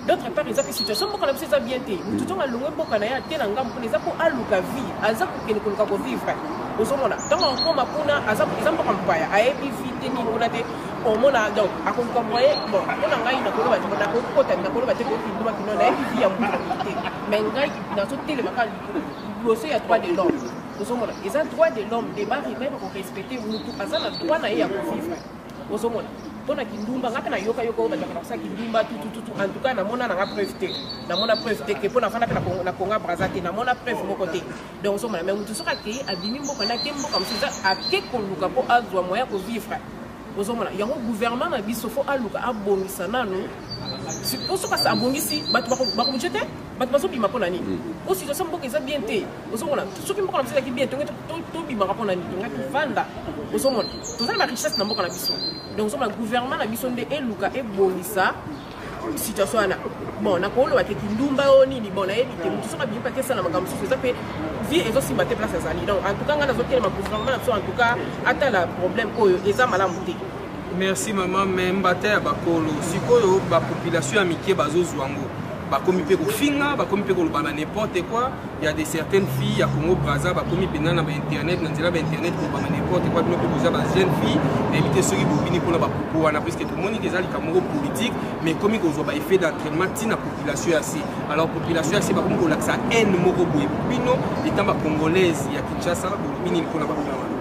d'autre part eza mpe situation mboka na biso eza bien te motu ntongo alongwe mboka na ye ate na ngambo kuna eza mpo aluka vie aza kokende koluka kovivre ozomona ntango akokoma kuna eza mboka mopaya ayebi vie te nini kuna te omona donc akoluka moyen bon mpo na ngai nakoloba te nakokota nakoloba te kokinduma kino nayebi vie ya motu na motu te mais ngai nazotelema kaka liboso ya droit de l'homme ozomona eza droit de l'homme nde barime bakorespecte motu aza na droit na ye ya kovivre ozomona mpo na kindumba ngai mpe nayoka yoka oyo bato bakosala kindumba tutututu en tout cas namona nanga preuve te namona preuve te ke mpo nafanda mpe na konga braza te namona preuve moko te donc ozomona mais motu soki akei abimi mboka nde ake mboka mosusu eza ake koluka mpo azwa moyen ya kovivre ozomona yango gouvernement na biso fo aluka abongisa nanu po soki abongisi bato bakobouge te bato bazobima mpo na nini mm. po situation mboka eza bien te ozomona soki mboka na biso ezalaki bien tonge tobimaka mpo na nini tonge tovanda ozomona toza na barichesse na mboka na biso donc ozomona gouvernement na biso nde eluka ebongisa situation wana bon nakoloba te kindumba oyo nini bon nayebi te motu soki abimi pake esala makambo mosusu eza mpe vie ezosimba te place azali donc en tout cas ngai nazotelema gouvernement na biso en tout cas atala problème oyo eza malamu te merci mama me mbata ya bakolo sikoyo bapopulation ya mike bazozwa yango. Bakomi mpe kofinga, bakomi mpe koloba na n'importe quoi. Ya de certaines filles ya Congo Brazza bakomi mpenza na bainternet, na nzela bainternet koloba na n'importe quoi. Bino mpe boza ba jeune fille, nayebi te soki bobini mpona bapropos wana, puisque tomoni ke eza likambo moko politique, mais ekomi kozwa baeffet d'entraînement ntina population ya se. Alors population ya se bakomi kolakisa haine moko boye. Bino etant bacongolaise ya Kinshasa, bolobi nini mpona baplan wana?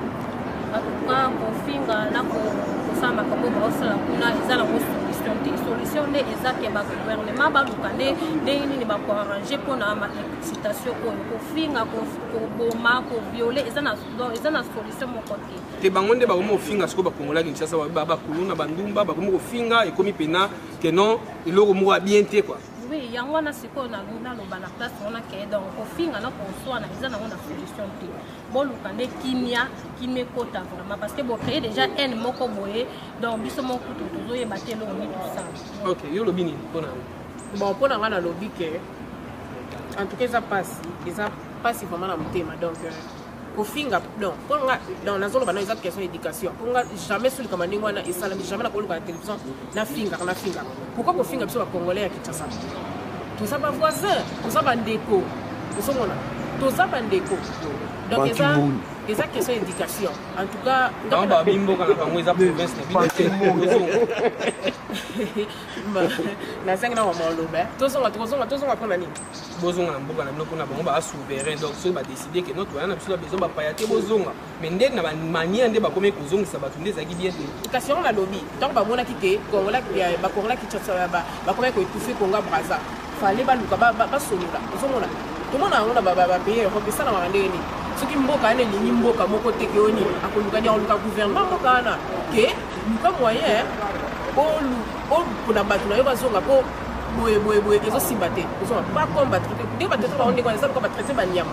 En tout cas, kofinga na kosala makambo baosala kuna eza nango solution te. Solution nde eza ke bagouvernement baluka nde ndenge nini bakoarrange mpona excitation oyo. Kofinga, koboma, koviole eza na solution moko te. Te, bango nde bakomi kofinga sikoyo bakongola Kinshasa, bakuluna, bandumba bakomi kofinga, ekomi mpena ke non, eloko moko ya bien te quoi. Oui, yango wana sikoyo naloba na place wana ke donc kofinga na koswana eza nango na solution te. Boluka nde kimia, kimia ekota vraiment, parce que bocrée déjà haine moko boye. Donc biso moko kutu tozoyeba te eloko nini tosala. Ok, yo olobi nini mpona yango? Bon, mpona nga nalobi ke en tout cas eza mpasi, eza mpasi vraiment na motema. Donc kofinga, donc mpo nga, donc nazoloba no, eza question éducation. Mpo nga jamais solikama ndenge wana esalami, jamais nakoluka na télévision nafingaka, nafingaka. Pourquoi kofinga biso bacongolais ya Kinshasa? Toza bavoisin, toza bandeko, ozomona, toza bandeko. Donc eza question éducation en tout cas. Bango babi mboka na bango eza province na bino. Nazangi na mama oloba tozonga, tokozonga, tozonga mpona nini? Bozonga na mboka na bino mpona bango baa souverain. Donc soki badécide ke no, toya na biso na besoin bapaya te, bozonga. Mais nde na bamanière nde bakomi kozongisa bato nde ezalaki bien te. Kasi yango nalobi, ntango bamonaki ke bakongola Kinshasa bakomaki koétouffe Congo Braza, fale baluka basolola. Ozomona, tomona yango na bapays Europe esalamaka ndenge nini. Soki mboka wana elingi mboka moko te, ke oyo nini akoluka nini? Akoluka gouvernement mboka wana ke luka moyen mpona bato na yo bazonga, mpo boye boye boye ezosimba te. Ozonga pas comme batraite ndenge batraite bango ndenge wana, eza loka batraite banyama.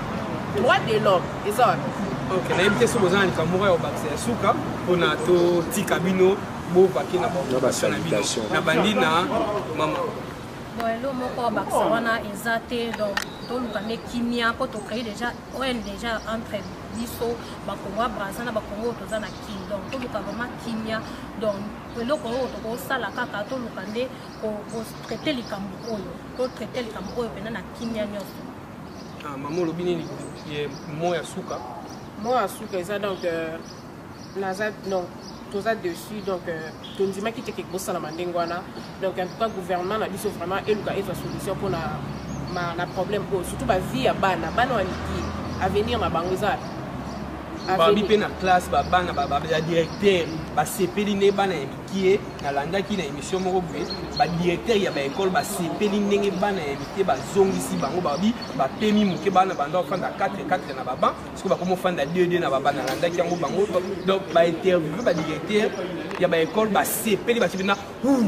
Droit de l'homme eza wapi? Ok, nayebi te soki boza na likambo moko ya kobakisa ya suka mpona totika bino bovake na baoccupation na bino. Na bandi na mama. Bon, elo moko bakisa wana eza te. Donc toluka nde kimia, mpo tocrée déjà haine déjà entre biso bakongo ya Braza na bakongo oyo toza na Kini. Donc toluka vraiment kimia. Donc eloko oyo tokosala kaka, toluka nde kotraite likambo oyo, totraite likambo oyo mpena na kimia nyonso. Ah, mama, olobi nini mo ya suka? Mo ya suka eza donc naza, donc toza dessus. Donc tondimaki te ke bosalama ndenge wana. Donc en tout cas gouvernement na biso vraiment eluka ezwa solution mpona na problème oyo, surtout bavie ya bana, bana ya mike, avenir na bango eza. Babi mpe na classe, babana ya directeur basepeli nde bana ya mike. Nalandaki na émission moko boye, badirecteur ya baekole basepeli ndenge bana ya mike bazongisi bango. Babi bapemi moke, bana banda ofanda 4 4 na baban, soki bakomi ofanda 2 2 na baban. Nalandaki yango bango, donc bainterviewe badirecteur ya baekole, basepeli, basepeli na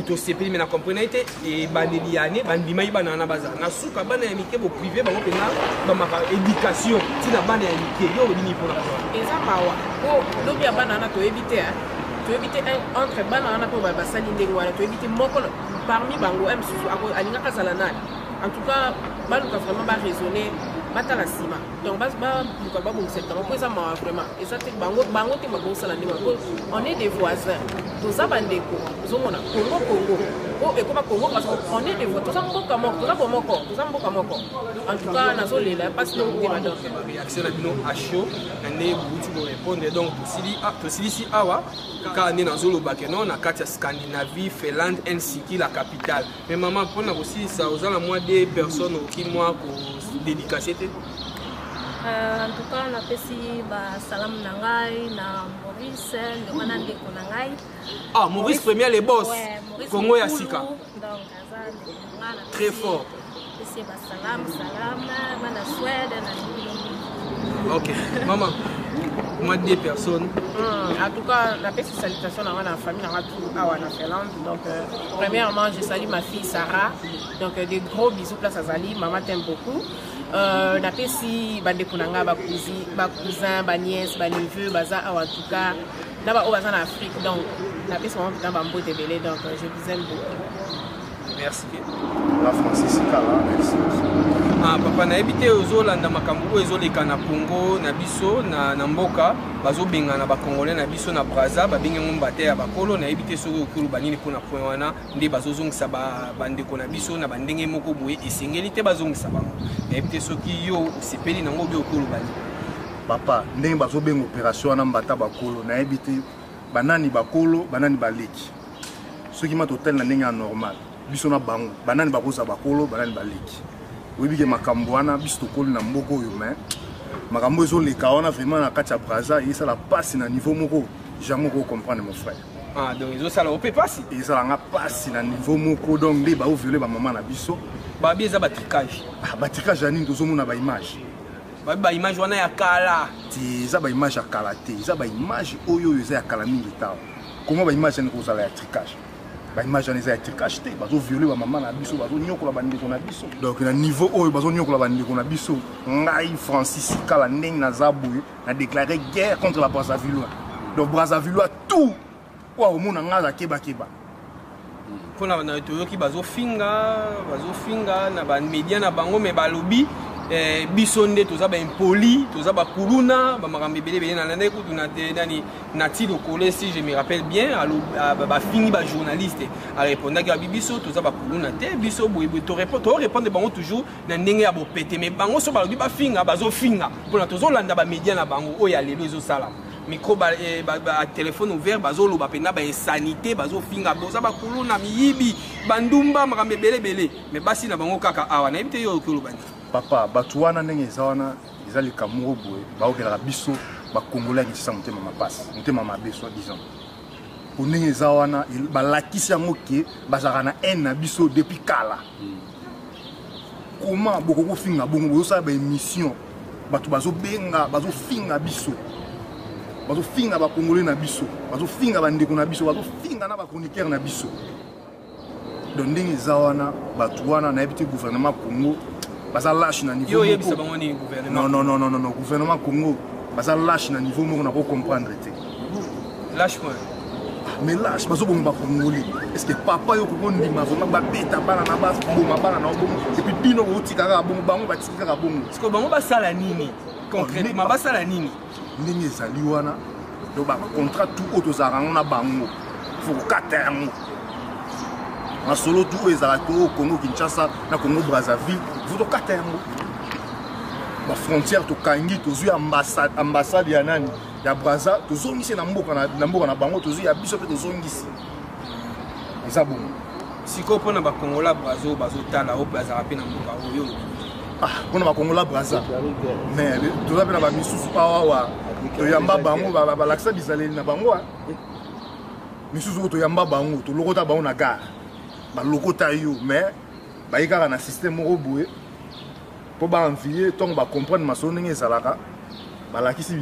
tosepeli. Me na comprendre te, ebandeli ya ane bandimaki bana wana bazala na suka, bana ya mike boprive bango mpenza bamaka éducation ntina bana ya mike. Yo olobi nini mpona? Eza mawa, po lobi ya bana wana toyebi te, toyebi te. Entre bana wana mpo basali ndenge wana, toyebi te moko parmi bango mosusu alingaka azala nani. En tout cas baluka vraiment baraisonner, batala nsima. Donc baluka babongisa likambo, mpo eza mawa vraiment. Eza te bango te babongosala ndenge wana. On est des voisins, toza bandeko. Ozomona Congo, Congo po ekoma Congo parce que on est des voisins, toza mboka moko, toza bomoko, toza mboka moko. En tout cas nazolela mpasi na motema. Donc réaction na bino à chaud na nde bouti korépondre. Donc tosilisi awa kaka nde nazoloba ke non, na kati ya Scandinavie, Finlande, Helsinki la capitale. Mais mama, mpona kosilisa, oza na mwa de personnes okoki mwa kodédicace te? En tout cas napesi basalamu na ngai na Maurice ndeko na ndeko na ngai. Ah, Maurice Premier, les boss. Ouais, Maurice Congo ya Mokulu, sika. Donc aza ndeko na ngai. Très fort. Napesi ye basalamu, salamu bana Swede na bino. Ok, mama, moi deux personnes. En tout cas, la petite salutation dans la famille, dans tout awa na Finlande. Donc, premièrement, je salue ma fille Sarah. Donc, des gros bisous, place Azali. Maman t'aime beaucoup. Napesi bandeko na nga, bacousin, banièce, baneveu baza awa, en tout cas na baoyo baza na Afrique. Donc napesi bango mpenza bambote ebele. Donc je vous aime beaucoup. Merci. La Francis Kala, merci. Ah, papa nayebi te ozolanda makambo oyo ezoleka na congo na biso na, na mboka bazobengana bacongolais na biso na braza babengi yango mbate ya bakolo nayebi te soki okoki oloba nini mpona point wana nde bazozongisa bandeko na biso na bandenge moko boye esengeli te bazongisa bango nayebi te soki yo osepeli nango obi okoki oloba nini papa ndenge bazobenga opération wana mbata bakolo nayebi te banani bakolo banani baleki soki ma totali na ndenge ya normal biso na bango banani bakozala bakolo banani baleki oyebi ke makambo wana biso tokoli na mboka oyo mais makambo ezoleka wana vraiment na kati ya braza esala mpasi na niveau moko jamais oko comprendre mon frère ah, donc ezosala ope mpasi ezala nga mpasi na niveau moko donc nde baoviole bamama na biso babi eza batricage ah, batricage ya nini tozomona baimage babi baimage wana ya kala te eza baimage ya kala te eza baimage oyo oyo eza ya kala mingi tawa koma baimage yani kozala ya tricage baimage wana eza ya tricage te bazoviole bamama na biso bazonyokola bandeko na biso donc na niveau oyo bazonyokola bandeko na biso ngai francis kala ndenge naza boye na déclare guerre contre la brazzavillois donc brazzavillois tout oyo akomona ngai aza kebakeba mpona na toyoki bazofinga bazofinga na bamedia na bango me balobi eh, biso nde toza baimpoli toza bakuluna bamakambo ebele ebele nalandaki kutu na nani nati lokole si je me rappelle bien bafingi bajournaliste arépondaki abi biso toza bakuluna te biso boyeboye torépondre bango toujours na ndenge ya bopete me bango so balobi bafinga bazofinga mpona tozolanda bamedia na bango oyo ya lelo ezosalama micro ba, eh, ba, ba, telefone ouvert bazoloba mpenza bainsanité bazofinga boza bakuluna miyibi bandumba makambo ebele ebele me basi na bango kaka awa nayebi te yo okoki oloba nini papa bato wana ndenge eza wana eza likambo moko boye baokelaka biso bakongolais ya kinshasa motema mapasi motema mabe soit disant po ndenge eza wana balakisi yango ke bazalaka na haine na biso depuis kala comment bokoki kofinga bongo bozosala baémission bato bazobenga bazofinga biso bazofinga bakongole na biso bazofinga bandeko na biso bazofinga na bachroniqueur na biso donc ndenge eza wana bato wana nayebi te gouvernement congo baza lâche na niveau non non non non non gouvernement congo baza lâche na niveau moko nako comprendre te lâche point mais lâche bazoboma bakongoli est ce que papa yo okoki ondima vraiment babeta bana na baboma bana na bongo epuis bino botika kaka bongo bango batiki kaka bongo siko bango basala nini concrètement basala nini ndenge ezali wana donc bacontrat tout oyo tozalaka yango na bango fo kokata yango masolo tout oyo ezalaka to congo kinshasa na congo brazzaville fo tokata yango bafrontière tokangi tozwi ambassade ya nani ya braza tozongisi na mboka na mboka na bango tozwi ya biso mpe tozongisi eza bongo sikoyo mpona bakongola braza oyo bazotala oyo bazalaka mpe na mboka oyo ah, mpona bakongola braza mais toza mpe na bamisusu awawa toyamba bango balakisa bizaleli na bango misusu oyo toyamba bango tolokota bango na gare balokota yo mais baye kaka na système moko boye mpo baenvie ntongo bacomprendre masolo ndenge ezalaka balakisi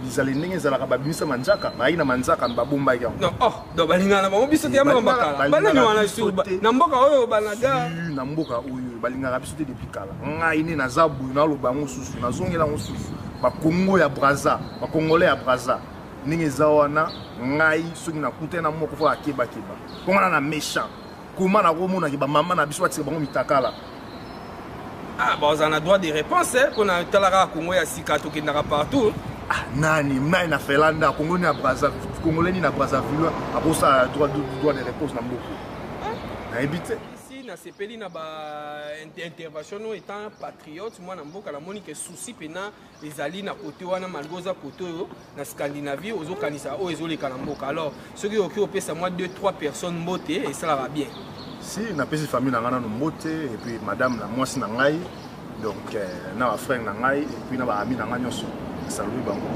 bizaleli ndenge ezalaka babimisa manzaka bayaki na manzaka babombaki yango oh, donc balingana na bango biso te ya makambo kala banani wana sur na mboka oyo banaga na mboka oyo balingaka biso te depuis kala ngai nde naza boye naloba yango susu nazongela yango susu bakongo ya braza bakongolais ya braza ndenge eza wana ngai soki nakutani na moko fo akebakeba mpo ngana na méchant koma nakomonaki bamama na biso batika bango mitakala ah bazala na droit de réponse mpo na tala kaka kongo ya sika tokendaka partout ah, nani nani na finlande kongo nini na braza congolais nini na brazzaville akosala droit, droit de réponse na mboka nayebi te si nasepeli na baintervention no étant patriote mwana mboka namoni ke souci mpena ezali na kote wana malgre oza kote oyo na scandinavie ozokanisa oyo ezoleka na mboka alors soki okoki opesa mwa 2 3 personnes mbote esalaka bien si napesi famille na ngai nano mbote epuis madame na mwasi na ngai donc euh, na bafrère na ngai epuis na baami na ngai nyonso nasalui bango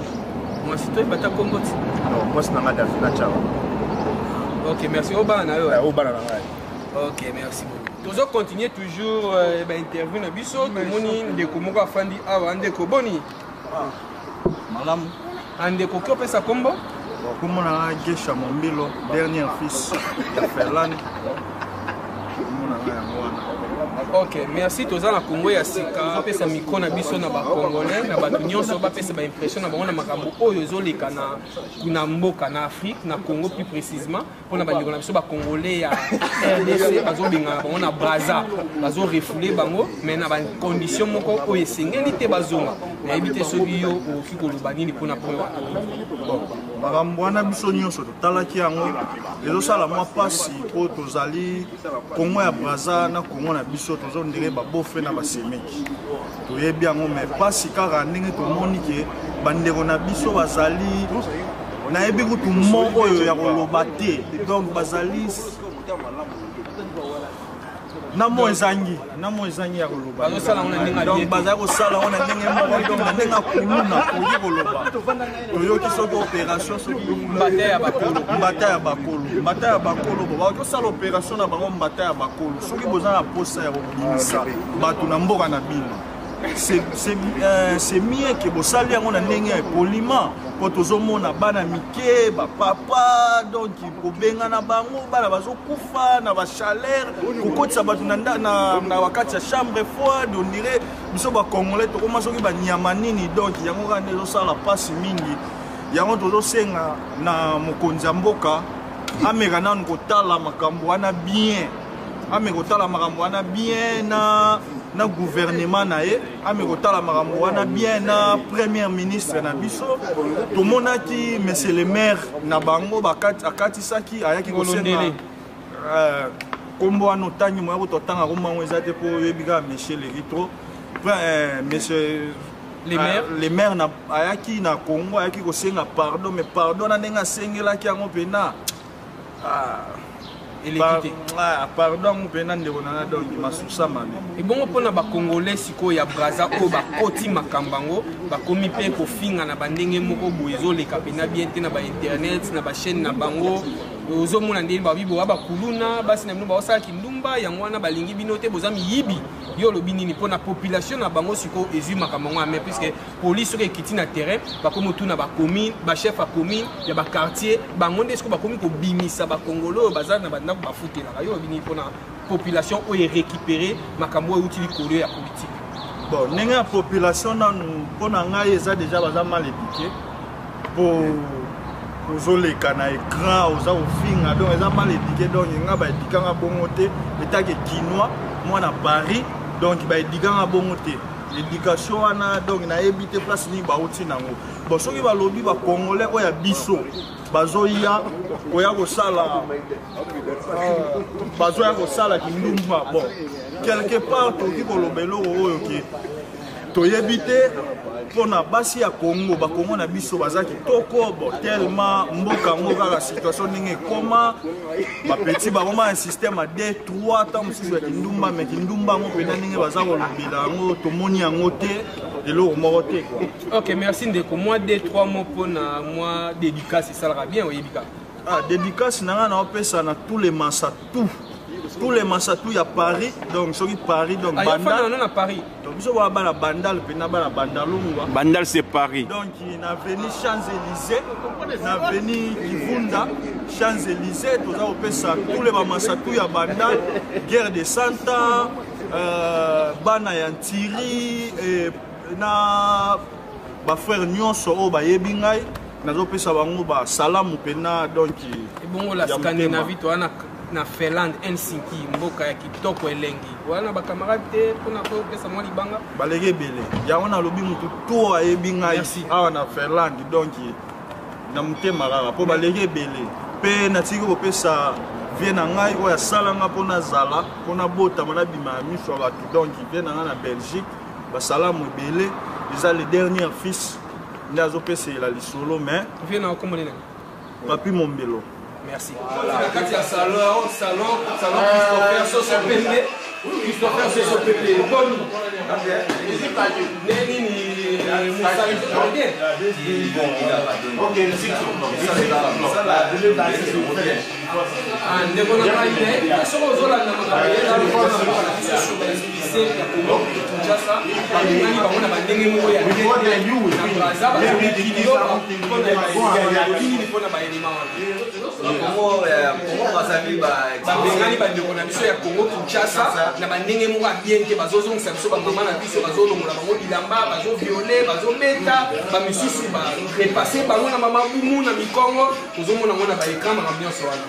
mwasi toyeba ata kombo ti non mwasi na ngai davina chao ok merci obana na yo eh, obana na ngai ok merci beaucoup tozo continuer toujours euh, bainterview na biso tomoni ndeko moko afandi awa ndeko boni ah, malamu ah, ndeko oki opesa kombo kombo na nga gesha mombilo dernier fils ya ferlande kombo na nga yango wana. Ok, merci. Toza na Congo ya sika, apesa micro na biso na bacongolais, na bato nyonso bapesa baimpression na bango na makambo oyo ezoleka na mboka, na Afrique, na Congo plus précisement, mpona bandeko na biso bacongolais ya RDC bazobengana bango na Braza, bazorefoule bango mais na bacondition moko oyo esengeli te bazonga. Nayebi te soki yo okoki koloba nini mpona point wana. Bon, makambo wana biso nyonso totalaki yango, ezosala mwa mpasi mpo tozali Congo ya Braza na Congo na biso tozondire babofe na basemeki, toyebi yango, mais mpasi kaka ndenge tomoni ke bandeko na biso bazali, nayebi kutu mo oyo ya koloba te, donc bazali na mo ezangi, na mo ezangi ya koloba, donc bazali kosala yango na ndenge moko, donc na ndenge ya kuluna koki koloba. Toyoki soki opération, soki mbata ya bakolo, mbata ya bakolo, mbata ya bakolo, bo bakoki kosala opération na bango mbata ya bakolo. Soki boza na posa ya kobimisa bato na mboka na bino, c'est mieux ke bosali yango na ndenge ya poliment, mpo tozomona bana mike, bapapa, donc kobengana bango, bana bazokufa na bachaleur, kokotisa bato na wakati ya chambre froide, on dirait biso bacongolais tokoma soki banyama nini. Donc yango kaka nde ezosala mpasi mingi. Yango tozosenga na mokonzi ya mboka ameka nanu kotala makambo wana bien, ameka kotala makambo wana bien na gouvernement na ye, ameka kotala makambo wana bien na premier ministre na biso. Tomonaki monsieur le maire na bango akatisaki, ayaki kosenga kombo wana otangi moya kuta otanga kombo yango eza te, mpo oyebi kaka monsieur Leritro, monsieur le maire, le maire na ayaki na Congo, ayaki kosenga pardon, mais pardon na ndenge asengelaki yango mpena eleki te. Pardon yango mpena, ndeko nanga, donc masusa mabe. Ebongo mpona bacongolais sikoyo ya Braza oyo bakoti makambo yango, bakomi mpe kofinga na bandenge moko boye, ezoleka mpena bien te na bainternet, na bachaîne na bango, ozomona ndenge babi boya bakuluna, basi na bino baosala kindumba, yango wana balingi bino te, boza miyibi. Yo olobi nini mpona population na bango sikoyo ezwi makambo yango ame, puisque police soki ekiti na terrain, bakomi otuna bacommune, bachef ya commune ya baquartier, bango nde sikoyo bakomi kobimisa bakongolo oyo baza na bandako bafutelaka. Yo olobi nini mpona population oyo erécupéré makambo oyo euti likolo ya politique? Bon, ndenge ya population nanu, mpo na ngai eza déjà baza mal éduqué, mpo ozoleka na écran oza kofinga, donc eza mal éduqué. Donc nga baédikanga bongo te, etake kinois, mwana Paris, donc baédikanga bongo te éducation wana, donc nayebi te place nini bauti nango. Bon, soki balobi bacongolais oyo ya biso bazoya koya kosala, bazoya kosala kindumba, bon, quelque part tokoki koloba eloko oyo ke toyebi te mpona basi ya Congo. Bakongo na biso baza kitoko, bon, tellement mboka yango kaka situation ndenge ekoma, bapeti bakoma ya système ya 2 3 ntango mosusu ya kindumba, mais kindumba yango mpena ndenge baza kolobela yango, tomoni yango te, eloko moko te quoi. Ok, merci ndeko. Mwa 2 3 mots mpona mwa dédicace esalaka bien, oyebi kaka. Ah, dédicace na ngai naopesa na tous les masa, tous les masa, tout ya Paris, donc soki Paris, donc Bandal na Paris. Donc biso baa bana Bandal mpena, bana Bandalungwa. Bandal c'est Paris. Donc na avenue Champs-Élysées, na avenue Kivunda, Champs-Élysées, toza kopesa tous les bamasa tout ya Bandal, guerre de Santa, bana ya Ntiri na bafrère nyonso oyo bayebi ngai, nazopesa bango basalamu mpena, donc Ebongo la Scandinavie, toza na Finlande, Helsinki, mboka ya kitoko, elengi wana, bacamarade te mpona kopesa mwa libanga? Baleki ebele, yango nalobi motu to ayebi ngai awa na Finlande, donc na motema kaka, mpo baleki ebele. Mpe natiki kopesa vie na ngai oyo asalanga mpo nazala, mpo nabotama, nabima ya miso ya bato, donc vie na ngai na Belgique, basalamu ebele. Eza le dernier fils nde azopesela lisolo, mais vie na okombo nini? Papi Mombelo. Merci. Na kati ya salon Christopher Soso Pepe, Christopher Soso Pepe, boni nde nini mosali bien? Ok, Ndeko na ngai, nayebi te soki ozolanda makambo na biso sur baexpulsé ya Congo Kinshasa, babengani bango na bandenge moko ya na Braza, bazokiliyoba mpona nini? mpona baelema wana? Congo Brazzaville babengani bandeko na biso ya Congo Kinshasa na bandenge moko ya bien te. Bazozongisa biso bamama na biso, bazolongola bango bilamba, bazoviole, bazobeta bamisusu, barepasse bango na mamabumu na mikongo. Tozomona yango na baécran, makambo nyonso wana.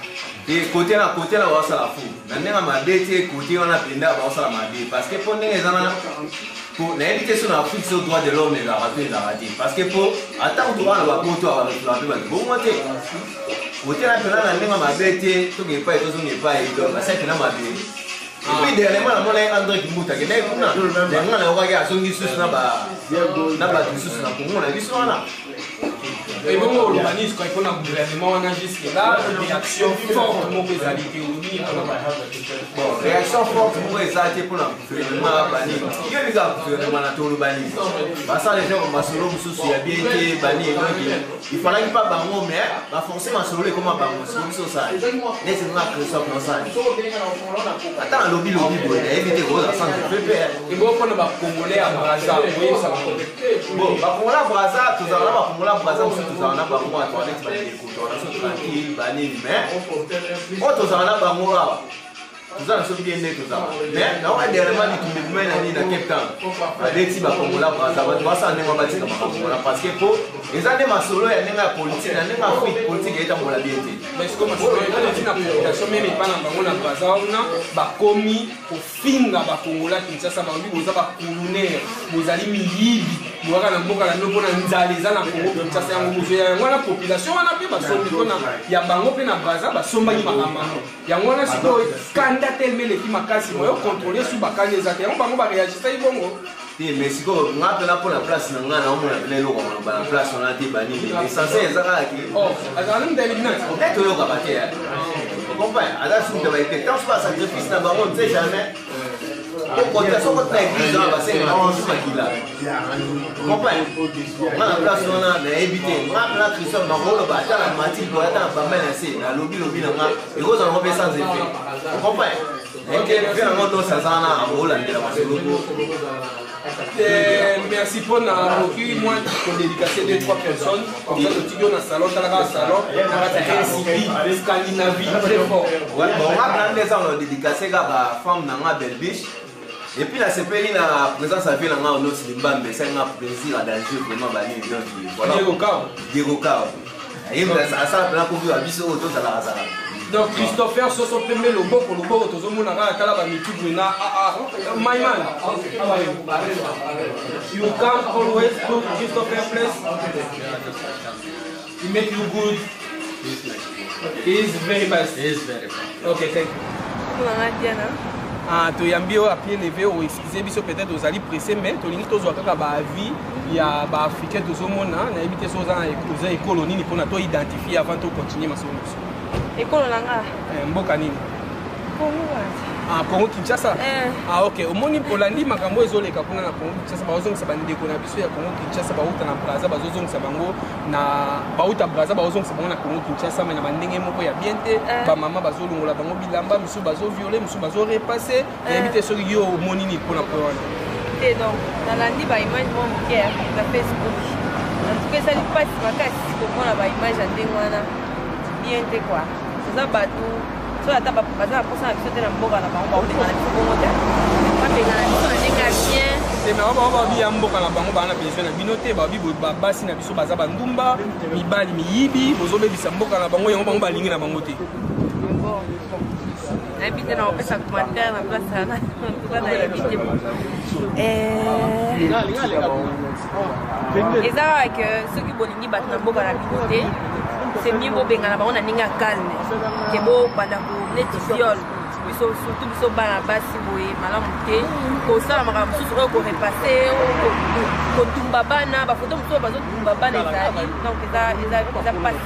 Te, kote na kote na baosala fu na ndenge mabe te. Kote wana mpenza baosala mabe, parce que mpo ndenge eza na po nayebi te so na Afrique so droit de l'homme ezalaka to ezalaka te, parce que mpo ata kutu wana bapoto abalotula mpe bato bongo te. Kote na mpena na ndenge mabe te, toke epai, tozonga epai, donc basali mpena mabe. Et puis dernièrement namonaki André Kimbuta akendaki kuna, yango nayokaki azongi susu na bato lisusu na Kongo na biso wana. Ebongo oloba nini sikoyo mpona gouvernement wana? Jusque là réaction forte moko ezali te. Olobi nini mpona? Bon, réaction forte moko eza te mpona gouvernement. Banini yo ebika gouvernement na toloba nini? Basala eza masolo mosusu ya bien te, banini. Donc il fallaki pas bango, mais baforce masolo ekoma bango. Siko biso osala neti nga Christophe nosali ata nalobi lobi boye, nayebi te koza centre pepe. Ebongo mpona bacongolais ya Braza, oyebisa bango? Bon, bacongolais ya Braza, tozala na bacongolais ya Braza mosusu, tozala na bango bato neti bandeko, tozala na so tranquille, banini. Mais oyo tozala na bango awa, toza na soki bien nde tozala. Mais naoka dernièrement litumba ebimai na nini na Cape Town, babeti bakongola Braza. Bato basala ndenge batika makambo wana, parce que po eza nde masolo ya ndenge ya politike na ndenge Afrique politike etambola bien te. Mais sikoyo masolo ekoti na population même epa na bango na Braza wana, bakomi kofinga bakongola Kinshasa. Balobi boza bakulunere, bozali miyibi, boyaka na mboka na bino mpona nzala eza na Kongo Kinshasa, yango bozoya. Yango wana population wana mpe basombi mpona ya bango mpe na Braza basombaki makambo yango. Yango wana sikoyo kanda telema eleki makasi, moyo contrôle su bakani eza te. Yango bango baréagisaki bongo. Te, mais sikoyo nga mpena mpo na place na nga, naomona mpena eloko maloba na place wana te. Banini, l'essentiel eza kaka ke azala nini neti neti oyokaka te, ocomprend? Aza sukuta baite tant so basacrifice na bango, ne sait jamais. Okota soko na église wana basengaka toujours makila, comprend? Nga na place wana nayebi te. Nga mpena Christophe nakoloba ata na mati boye, ata na bamba na se, nalobi lobi na nga ekozala ngo mpe sans effet, comprend? Eke mpe nango nyonso aza wana akolandela masolo. Merci mpona oki mwa kodédicace deux trois personnes, comme ça totiki yo na salon. Talaka salon na kati ya NCB Scandinavie, très fort. Bon, nga mpena nde eza na dédicace kaka femme na nga Belbiche, et puis nasepeli na présence ya vie na nga Onos Limbambe, esali nga plaisir à danger vraiment, banini. Donc voilà. Diego Kao. Diego Kao asala mpena koviwa biso oyo tozalaka zala. Donc Christopher Soso pembe, loboko loboko, tozomona kaka. Tala bamituku na my man, how are you? You come always to Christopher place, he make you good. He is very best. He is very best. Okay, thank you. Nanga Diana. Ah, toyambi oyo à pied levé. Oexcuse biso, peut-être ozali pressé, mais tolingi tozwa kaka baavis ya baafricain. Tozomona, nayebi te so oza ekolo nini mpona toidentifie avant tocontinue masolo na biso. Ekolo na nga? Mboka nini? Kongo wapi? Ah, Congo Kinshasa. Eh. Ah, ok. Omoni, olandi makambo ezoleka kuna na Congo Kinshasa? Bazozongisa bandeko na biso ya Congo Kinshasa bauta na Braza, bazozongisa bango na bauta Braza, bazozongisa bango na Congo Kinshasa, mais na bandenge moko ya bien te. Bamama bazolongola bango bilamba, mosusu bazoviole, mosusu bazorepasse. Nayebi te soki yo omoni nini mpona po wana. Te, donc nalandi baimage mwa moke na Facebook. En tout cas esali mpasi makasi komona baimage ya ndenge wana, bien te quoi. Toza bato, soki ata baza na mposa na biso te na mboka na bango, bakobengana biso bongo te, babengana biso na ndenge ya bien. Te, mais bango babi ya mboka na bango baa na besoin na bino te. Babi basi na biso baza bandumba, mibali miyibi, bozobebisa mboka na bango, yango bango balingi na bango te. Bon, nayebi te na kopesa commentaire na place wana. En tout cas nayebi te. Eza kaka ke soki bolingi bato na mboka na bino te, c'est mieux bobengana bango na ndenge ya calme ke bobanda ko neti viol biso, surtout biso bana basi boye, malamu te kosala makambo mosusu oyo korepasse, kotumba bana. Bafoto mosusu oyo bazotumba bana ezali, donc eza pasi,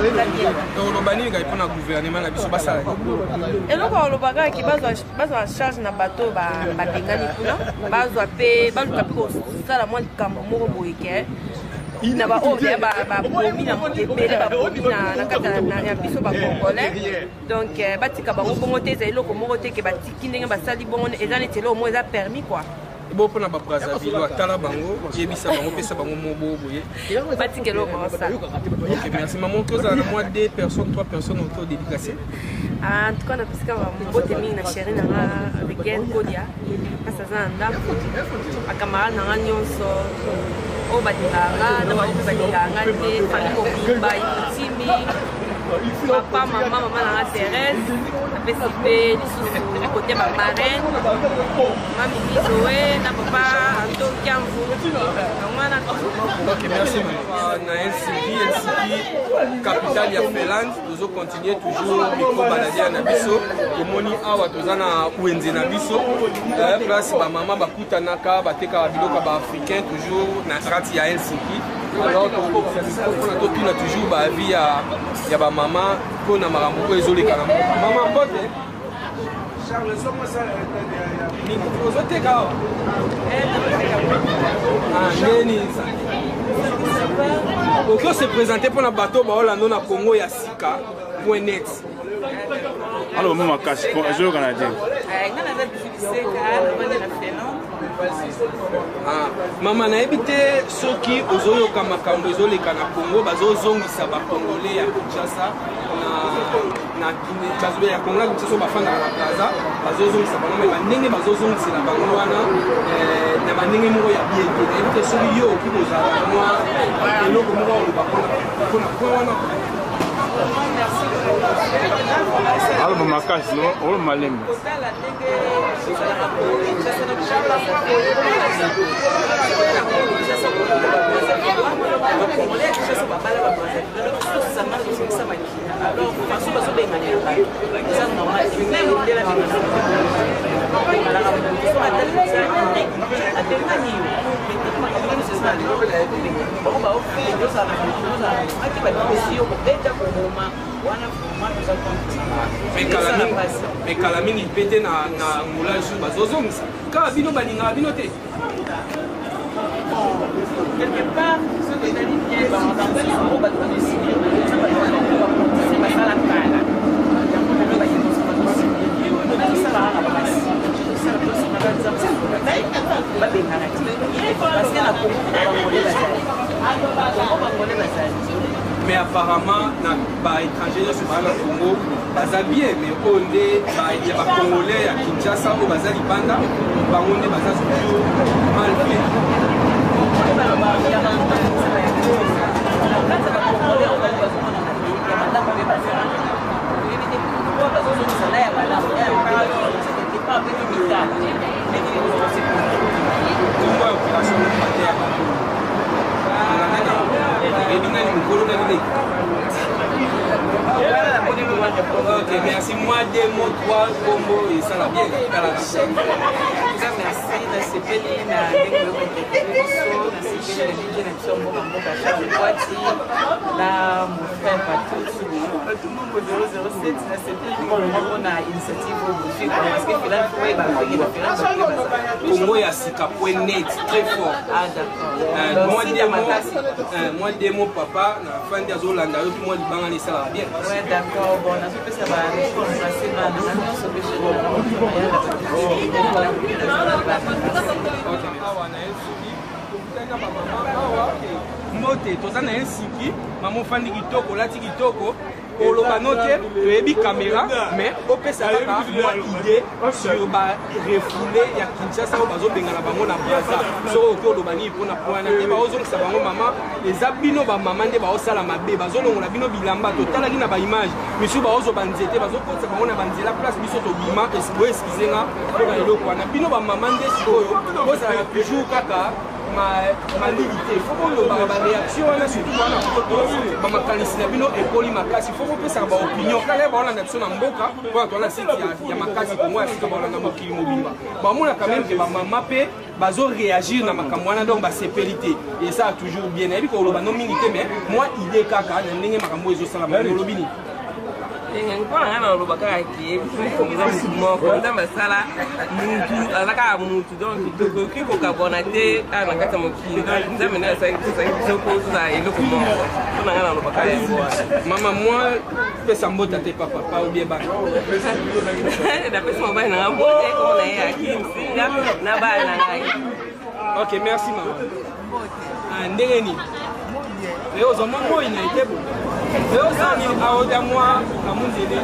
eza bien. Oloba nini kaka mpona gouvernement na biso? Basala Eloko oloba kaka ke bazwa en charge na bato oyo babengani kuna, bazwa mpe baluka mpe kosala mwa likambo moko boye ke na baoyo deya babomi na ebele, babomi na kati ya biso bacongolais. Donc batika bango bongo te. Eza eloko moko te ke batiki ndenge basali bongo, eza neti eloko moko eza permis quoi. Bo mpona babrazzaville tala bango, yebisa bango, pesa bango mobo boye. Batika eloko basala. Ok, merci maman. Kozala na mwa deux personnes, trois personnes auto dédicacé. En tout cas, napesika mbote mingi na chéri na nga Rigen Kodia, mpasi aza na ndako, bacamarade na nga nyonso oyo balingaka nga na bango mpe balingaka nga te, famille mobimba Ikutimi, papa, mama, mama na nga Thérèse, napesi mpe lisusu kote ba marraine, mami Zoé na papa Anto Kiamvu, yango wana. Ok, merci. Na Helsinki, Helsinki, capitale ya Finlande, tozo continuer toujours micro baladière na biso. Tomoni awa toza na wenze na biso, place bamama bakutanaka, batekaka biloko ya baafricain, toujours na kati ya Helsinki. Alors tokokisa micro mpona totuna toujours baavis ya bamama mpona makambo oyo ezoleka na mboka. Mama, mbote. Ozoteka awa? Ah, ndeni okoki ose présente mpona bato baolanda na Congo ya sika point net. Aloba mo makasi po ezoyokana te. Nga naza Bisu Biseka, navandi na Finlande. Ah, mama, nayebi te soki ozoyoka makambo ezoleka na Congo, bazozongisa bacongolais ya Kinshasa na Guinée, ya Congo na Kinshasa oyo bafandaka na Braza, bazozongisa bango me bandenge bazozongisela bango wana na bandenge moko ya bien te. Nayebi te soki yo okoki kozala na mwa eloko moko oloba mpona point wana. Aloba makasi, oloba malembe. Kotala ndenge ezalaka Congo Kinshasa na Kinshasa, bacongolais ya Kinshasa babala babrazzaville, donc tosanga tozongisa makila. Alors façon bazobenganela bato eza normal te. Même mondele abenganaka moto, so atali koza abengani yo, makambo nyonso eza na bango, baofende ozala na moto, ozala ake babimisi yo, kobeta, koboma wana, vraiment toza contre. Mais kala mingi mpe te na Angola jour bazozongisa kaka bino, balingaka bino te. Quelque part, soki ezali bien, bamakambo yango bato bazosubir, bapoliticien basala kala yango, lelo bakendosubir, tosala kaka basi, babengana te, parce que na Congo bangolais bazali, Congo bangolais bazali. Mais apparemment na baétranger nyonso baa na Congo baza bien, mais oyo nde ya bacongolais ya Kinshasa oyo baza libanda, bango nde baza toujours mal fait. Kati ya bacongolais oyo bazomona ya malamu mpe bazali, oyebi te pourquoi bazozongisa na ya malamu na ya mabe, pas mpe mitala ndenge Kombo ya opération mopate ya bato ebi nani, mokolo nani leki? Ok, merci. Moi, deux mots, trois, kombo esala bien. Tala. Merci, nasepeli na ndenge oyokointerviewe biso, nasepeli na ndenge na biso ya mboka mboka Charles Kwati na mon frère Patrick Batumombo 007. Nasepeli mpona initiative oyo bozwi, parce que Finlande, faut oyeba ndenge na Finlande. Congo ya sika point net, très fort. Ah, d'accord. Moi, deux mots, moi, deux mots, papa na fandi azolanda yo, mwa libanga na esalaka bien. Ouais, d'accord. Bon, nazopesa baembrase bana na nyonso mpe. Awa na Helsinki tokutani na bamama awa. Mbote, toza na Helsinki. Mama, ofandi kitoko, olati kitoko. Oloba no te, toyebi caméra, mais opesa kaka mwa idée sur barefoulé ya Kinshasa oyo bazobengana bango na Braza. Soki okoki oloba nini mpona po wana nde baozongisa bango? Mama, eza bino bamama nde baosala mabe, bazolongola bino bilamba, totalaki na baimage misusu, baozwa banzete, bazokotisa bango na banzela place biso tobima. Boexcuser nga mpona eloko wana. Bino bamama nde sikoyo bozalaka toujours kaka malili te, faut bolobaka baréaction wana, surtout wana poto bamakanisi na bino ekoli makasi, faut bopesaka baopinion kaka. Baolanda biso na mboka mpona towana site ya makasi, Kongo ya sika, baolanda mokili mobimba, bamonaka même ke bamama mpe bazoréagir na makambo wana, donc basepeli te. Esala toujours bien. Nayebi koloba no mingi te, mais mwa idée kaka na ndenge makambo ezosalama, olobi nini? Mpo na ngai naloba kaka ke biso kongo eza mutu moko, Nzambe asala mutu aza kaka mutu, donc tokoki kokabwana te kaka na kati ya mokili. Donc Nzambe nde asali biso, asali biso mpo tozala eloko moko. Mpo na ngai naloba kaka yango wana. Mama, mwa pesa mbote te pa papa ou bien bana. Napesi mobali na ngai mbote, kombo na ye Akim Singa na bana na ngai. Ok, merci mama. Ah, ndenge nini leo ozwa mwa moi na ete bo leo ozali aoda mwa kamunzele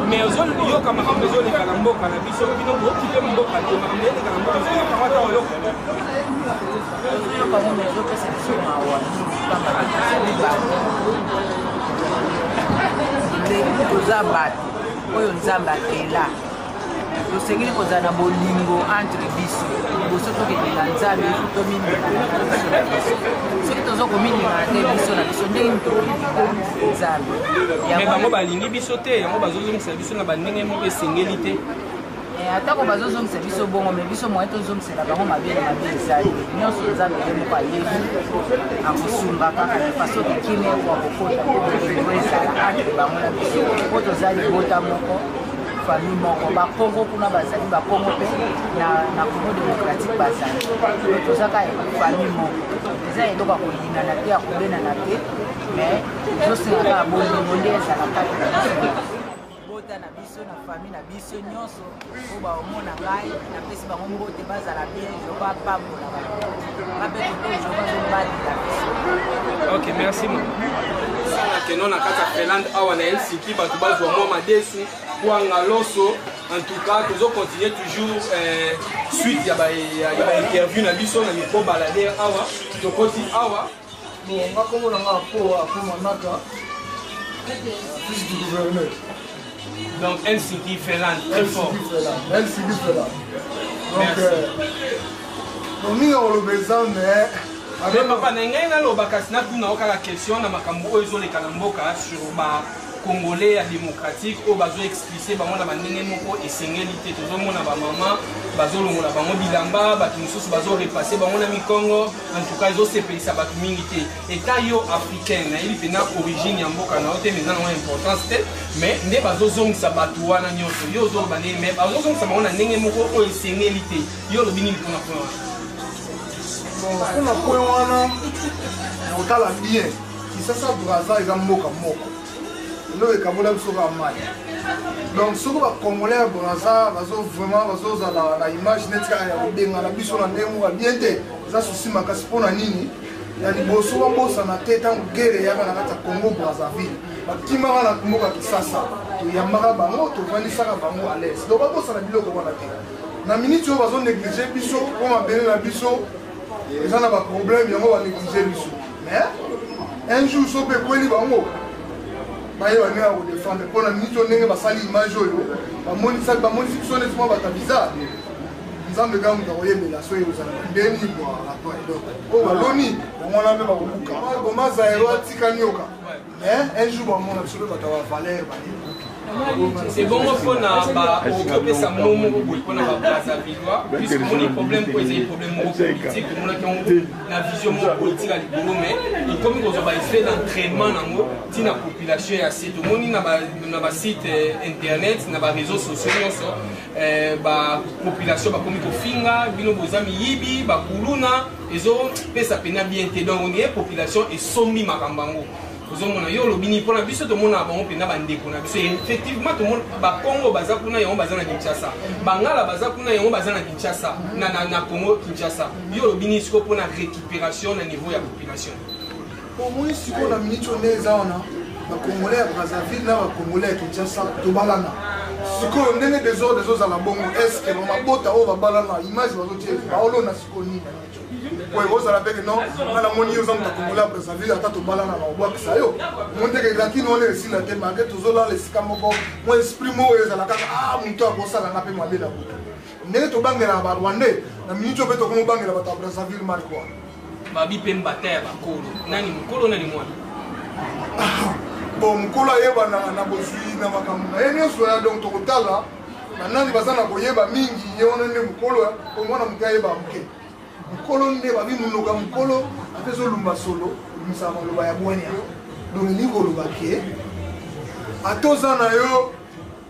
mais ozoyoka makambo ezoleka na mboka na biso, bino bokipe mboka te, makambo eleka na mboka ozoyoka wata oyoka. Ozoyoka ngo, mais ezopesa biso mawa mingi, pamba te tozali bato, toza bato oyo Nzambe akela. Tosengeli kozala na bolingo entre biso. Liboso tokende na Nzambe, ifo tomilingana na biso na biso. Soki toza komilingana te biso na biso, ndenge nini tokolinga Nzambe? Mais bango balingi biso te, yango bazozongisa biso na bandenge moko esengeli te. Atako bazozongisa biso bongo, mais biso moyen tozongisela bango mabe na mabe eza te. Nyonso Nzambe ye moko ayebi, akosunga kaka na façon ke kimia ekoka kokota mpo bolingo ezala entre bango na biso, mpo toza libota moko, famille moko. Bakongo kuna bazali, bakongo mpe na Congo démocratique bazali. Donc toza kaka famille moko. Eza eloko ya koyinana te, ya kobenana te, mais ezosenga kaka bolingo nde ezala kati na biso, bota na biso, na famille na biso nyonso oyo baomona ngai. Napesi bango mbote, bazala bien, Jehova apambola bango, bape koto Jehova azobatela biso. Ok, merci mama. Keno na kati ya Finlande awa na Helsinki, bato bazwa mwa madesu, kwanga, loso. En tout cas tozo continuer toujours suite ya bainterview na biso na micro balader awa. Tokoti awa. Bon, nga kombo na nga Apo, Apo Manaka, fils du gouverneur. Donc Helsinki, Finlande, très fort. Helsinki, Finlande. Donc, donc mingi akoloba eza, mais Mais papa, na ngai naloba kasi natuna yo kaka question na makambo oyo ezoleka na mboka sur ba Congolais ya démocratique oyo bazo expulse bango na bandenge moko esengeli te. Tozomona bamama bazolongola bango bilamba, bato mosusu bazorepasse bango na mikongo. En tout cas ezosepelisa bato mingi te. Eta yo africain, nayebi mpena origine ya mboka na yo te, mais eza nango importance te, mais nde bazozongisa bato wana nyonso, yo ozoloba ndenge, mais bazozongisa bango na ndenge moko oyo esengeli te. Yo olobi nini mpona point wana? Bon, mpona point wana, na kotala bien, Kisasa Braza eza mboka moko, eloko ekabola biso kaka mai. Donc soki bacongolais ya Braza bazo vraiment bazozala na image neti kaka ya kobengana biso na ndenge moko ya bien te, eza susi makasi. Mpona nini? Ya liboso, babosana te ntango guerre eyaka na kati ya Congo Brazzaville, bakimaka na mboka Kisasa, toyambaka bango, tovandisaka bango à l'aise. Donc babosana biloko wana te. Na miniti oyo bazonéglige biso mpo mabele na biso eza na baproblème, yango banéglige biso. Mais un jour so mpe ekweli bango, bayeba ndenge ya kodefendre. Mpo na miniti oyo, ndenge basali image oyo bamonisi bamonisi biso neti mwa bato ya bizarre, Nzambe kaka moto akoyebela so ozala ndeni bwa donc oyo baloni bango wana mpe bakobuka boma Zairo atika nyoka. Mais un jour bamona biso mpe bato ya bavaleur bayebi. Ebongo mpona okopesa mo moko boye mpona babrazavillois, puisque omoni problème oyo ezali problème moko politique, omonaki yango na vision moko politique ya likolo, mais ekomi kozwa baeffet d'entraînement nango ntina population ya se. Tomoni na basite internet, na baréseau sociaux nyonso, bapopulation bakomi kofinga bino boza miyibi, bakuluna. Ezopesa mpena bien te. Donc ondire population esombi makambo yango. Ozomona, yo olobi nini mpona biso? Tomona bango mpenza bandeko na biso. Effectivement tomona Bakongo baza kuna, yango baza na Kinshasa, Bangala baza kuna, yango baza na Kinshasa, na Congo Kinshasa. Yo olobi nini sikoyo mpona récupération na niveau ya population? Omoni sikoyo na miniti oyo nde eza wana, bacongolais ya Brazzaville na bacongolais ya Kinshasa tobalana. Sikoyo ndenge désordre ezozala bongo, est-ce bamabota oyo babalana, image bazotie, baolona sikoyo nini na miniti oyo? Ekozala mpe ke non, nga namoni yo oza moto ya congolais ya Brazzaville, ata tobalana na obwakisa yo. Omoni teke lakini wana esila te, malgré tozolala esika moko, mwa esprit moko ezala kaka, ah, moto akosalanga mpe mabe na butu. Ndenge tobangelaka barwandais, na miniti oyo mpe tokomi obangela bato ya Brazzaville mark wana. Babi mpe mbata ya bakolo, nani mokolo, nani mwana? Bon, mokolo ayebana na bozwi na makambo na ye nyonso ya. Donc tokotala banani baza na koyeba mingi, ye wana nde mokolo, po mwana moke ayeba moke. Mokolo nde babi monoko ya mokolo ate ezolumba solo, ebimisaka maloba ya bwania. Donc elingi koloba ke ata oza na yo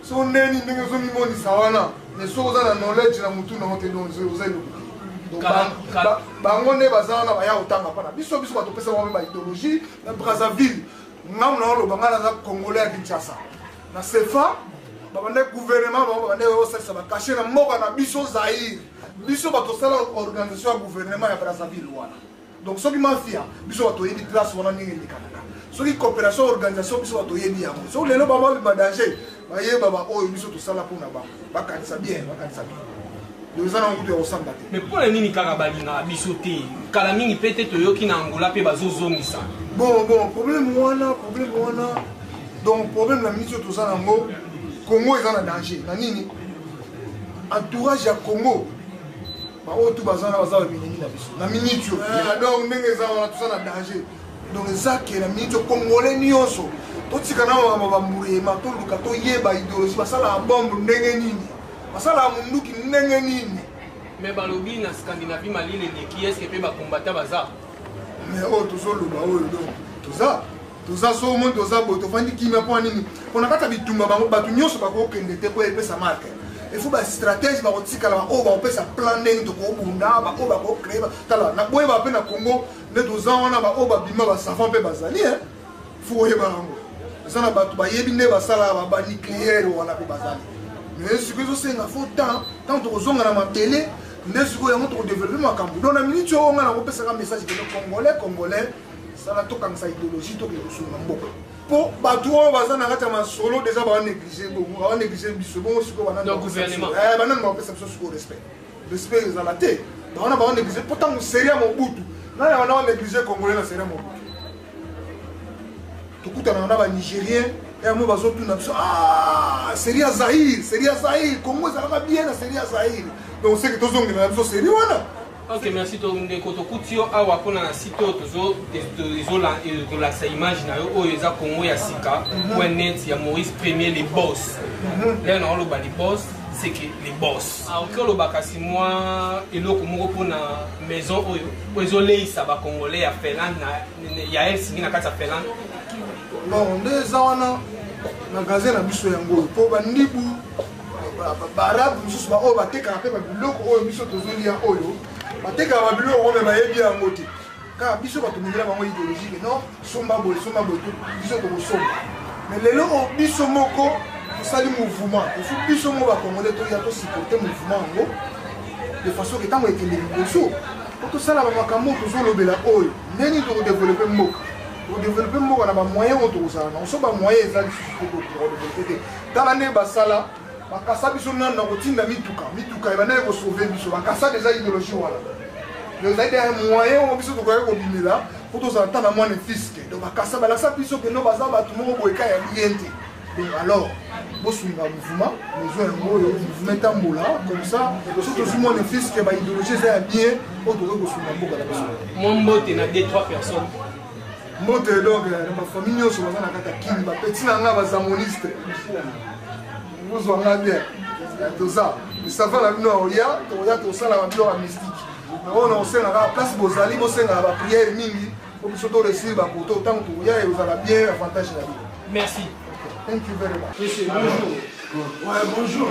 so ndeni ndenge ozomimonisa wana, mais soki oza na knowledge na motu nango te, donc oza eloko te. Donc, bango nde baza wana, baya kotanga mpana biso. Biso bato pesa bango mpe baidéologie na Brazzaville. Ngambo na oloba, ngai naza Congolais ya Kinshasa na CFA. Babandaki gouvernement, bango babandaki kosalisa bacachet na mboka na biso Zaire. Biso bato tosala organisation ya gouvernement ya Brazzaville wana. Donc soki mafia, biso bato toyebi place wana ndenge elekanaka. Soki coopération, organisation, biso bato toyebi yango. Soki lelo bango babima danger, bayeba baoyo biso tosala mpona bango. Bakanisa bien, bakanisa bien. Donc eza nango kutu ya kosamba te. Mais mpo na nini kaka balingaka biso te? Kala mingi mpe te, toyoki na Angola mpe bazozongisa. Bon, problème wana, donc problème na miniti oyo toza nango, Congo eza na danger na nini? Entourage ya Congo, baoyo tu baza wana, baza baennemis na biso na miniti oyo. Donc ndenge eza wana, toza na danger. Donc eza ke na miniti oyo, Congolais nyonso totika na makambo bamburema, toluka toyeba idéologie. Basalaka bombe ndenge nini? Basalaka munduki ndenge nini? Mais balobi na Scandinavie malili eleki. Est-ce mpe bakombata baza? Mais oyo tozoloba oyo, donc toza so omoni toza boye, tofandi kimia. Mpo nini? Mpo na kati ya bitumba, bango bato nyonso bakokende te mpo epesa marque. Il faut bastratège bakotikala, baoyo bakopesa plan ndenge tokobunda, baoyo bakocréer. Tala, boyeba mpe na Congo nde toza wana, baoyo babima basavant mpe bazali. Faut oyeba yango, eza na bato bayebi nde basalaka banucléaire wana mpe bazali. Mais sikoyo ezosenga faut temps. Ntango tokozonga na mabele nde sikoyo yango tokodévelopper makambo. Donc na miniti oyo, nga nakopesaka message kende Congolais, Congolais sala, tokangisa idéologie, tokende kosunga mboka, mpo bato oyo baza na kati ya masolo déjà banégliger bongo, banégliger biso bongo. Sikoyo banani bakopesa biso sikoyo respect? Respect ezala te. Bawana banégliger, mpo ntango série ya Mobutu, nani wana banégliger Congolais na série ya Mobutu? Tokutanaka na Banigérien yango, bazotuna biso: "Ah, série ya Zaire, série ya Zaire, Congo ezalaka bien na série ya Zaire." Donc seke tozongela na biso série wana. Ok, merci. To ndeko, tokuti yo awa mpona na site oyo tozolakisa image na yo oyo eza Congo ya sika .net ya Maurice Premier, le boss. Lelo na oloba le boss, c'est que le boss oki oloba kasi mwa eloko moko mpona maison oyo oyo ezoleisa Bacongolais ya Finlande, ya Helsinki na kati ya Finlande. Bon, nde eza wana magasin na biso yango oyo, mpo bandibu baarabe mosusu baoyo batekaka mpe babiloko oyo biso tozolia, oyo batekaka babiloko ngo, me bayebi yango te. Kaka biso bato mingela bango idéologie ke non, somba boye, somba boye, biso tokosomba. Mais lelo oyo biso moko tosali mouvement. Il faut biso moko Bacongolais toya tosupporter mouvement yango de façon ke ntango ekende liboso, po tosala bamakambo oyo tozolobela oyo. Ndeni tokodévelopper mboka? Tokodévelopper mboka na bamoyen oyo tokozala nango. So bamoyen eza lisusu te, tokodévelopper te. Tala nde basala, bakasa biso nanu na kotinda mituka. Mituka ebandaki kosauver biso. Bakasa déjà idéologie wana. Donc ezali de moyen oyo biso tokoki kobimela mpo tozala ta na mwana fiske. Donc bakasa, balakisa biso kendo baza bato moko boye ka ya bien te. Donc alors bosunga mouvement, maison yango oyo, mouvement etambola comme ça. So tozwi mwana fiske, baidéologie eza ya bien oyo tokoki kosunga mboka na biso. Mwa mbote na 2 3 personnes. Mbote donc na bafamille nyonso baza na kati ya Kini, bapeti na nga bazamoniste, bozwa nga bien. Toza misava na bino oya, toya tosala babiloko ya mystique. Oyo na kosengaka place bozali, bosengaka baprière mingi po biso toréussir bakoto. Ntango tokoya, ezala bien, avantage na bino. Merci. Thank you very much. Monsieur, bonjour. Ouais, bonjour.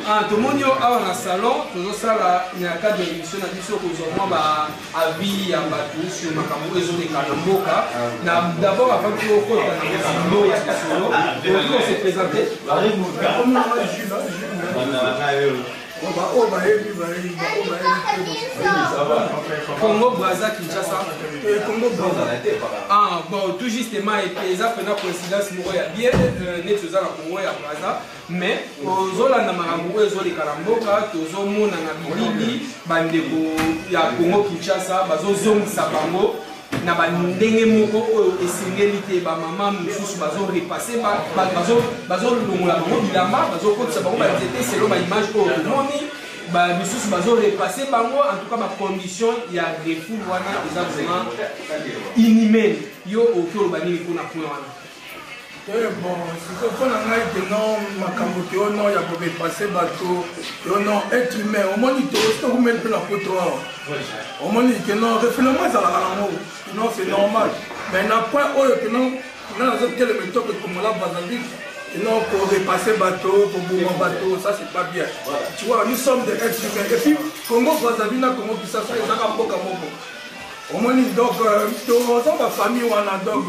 Ah, tomoni yo awa na salon. Tozosala na cadre ya émission na biso, kozwa mwa ba avis ya bato sur makambo oyo ezoleka na mboka. Na d'abord, avant tokota na mozindo ya lisolo, okoki kose présenter? Baoyo bayebi, bayebi, baoyo bayebi te. Congo Braza Kinshasa. Congo Braza. Ah bon, tout justement, eza mpena coïncidence moko ya bien neti oza na Congo ya Braza. Mais ozolanda makambo oyo ezoleka na mboka. Tozomona na bilili bandeko ya Congo Kinshasa bazozongisa bango na bandenge moko oyo esengeli te. Bamama mosusu bazorepasser, bazolongola bango bilamba, bazokotisa bango banzete selon baimage oyo tomoni. Misusu bazorepasser bango. En tout cas, bacondition ya refoule wana eza vraiment inhumaine. Yo okoki oloba nini mpona point wana? Bon, sikoyo mpo na ngai ke non, makambo ke o non ya korepasser bato ke o non, être humain, omoni tokumeli mpe na poto awa, omoni ke non, refoulement ezalaka nango, non, c'est normal. Mais na point oyo ke non, Nga nazotelema etoko ekongola Brazzaville et non korepasser bato, koboma bato, ça c'est pas bien. Tu vois, nous sommes des êtres humains. Et puis Congo Brazzaville na Congo Kinshasa ezaka mboka moko. Omoni donc toza bafamille wana donc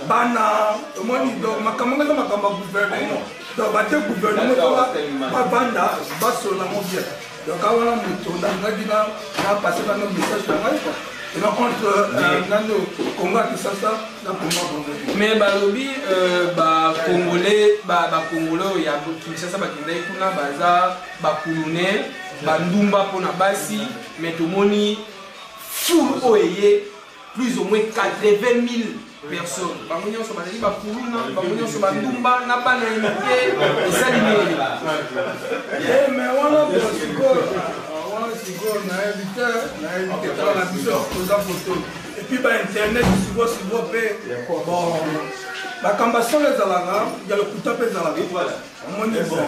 bana omoni donc makambo ngo eza makambo ya gouvernement donc bate gouvernement to bavanda basolola ngo bien. Donc awa wana moto nalingaki na passe nano message na ngai quoi. Et donc entre nano Congo ya Kinshasa na Congo ya Brazzaville. Mais balobi bacongolais bacongolais oyo ya Kinshasa bakendaki kuna baza bakulune bandumba mpona basi, mais tomoni foule oyo eye plus ou moins 80 000 personnes, bango nyonso bazali bakuluna, bango nyonso bandumba na bana ya mike, esali nini? Mais wana sikoyo, wana sikoyo nayebi te, nayebi te. Tala na biso toza foto et puis bainternet sikoyo sikoyo mpe bon makambo ya solo ezalaka, ya lokuta mpe ezalaka. Omoni bon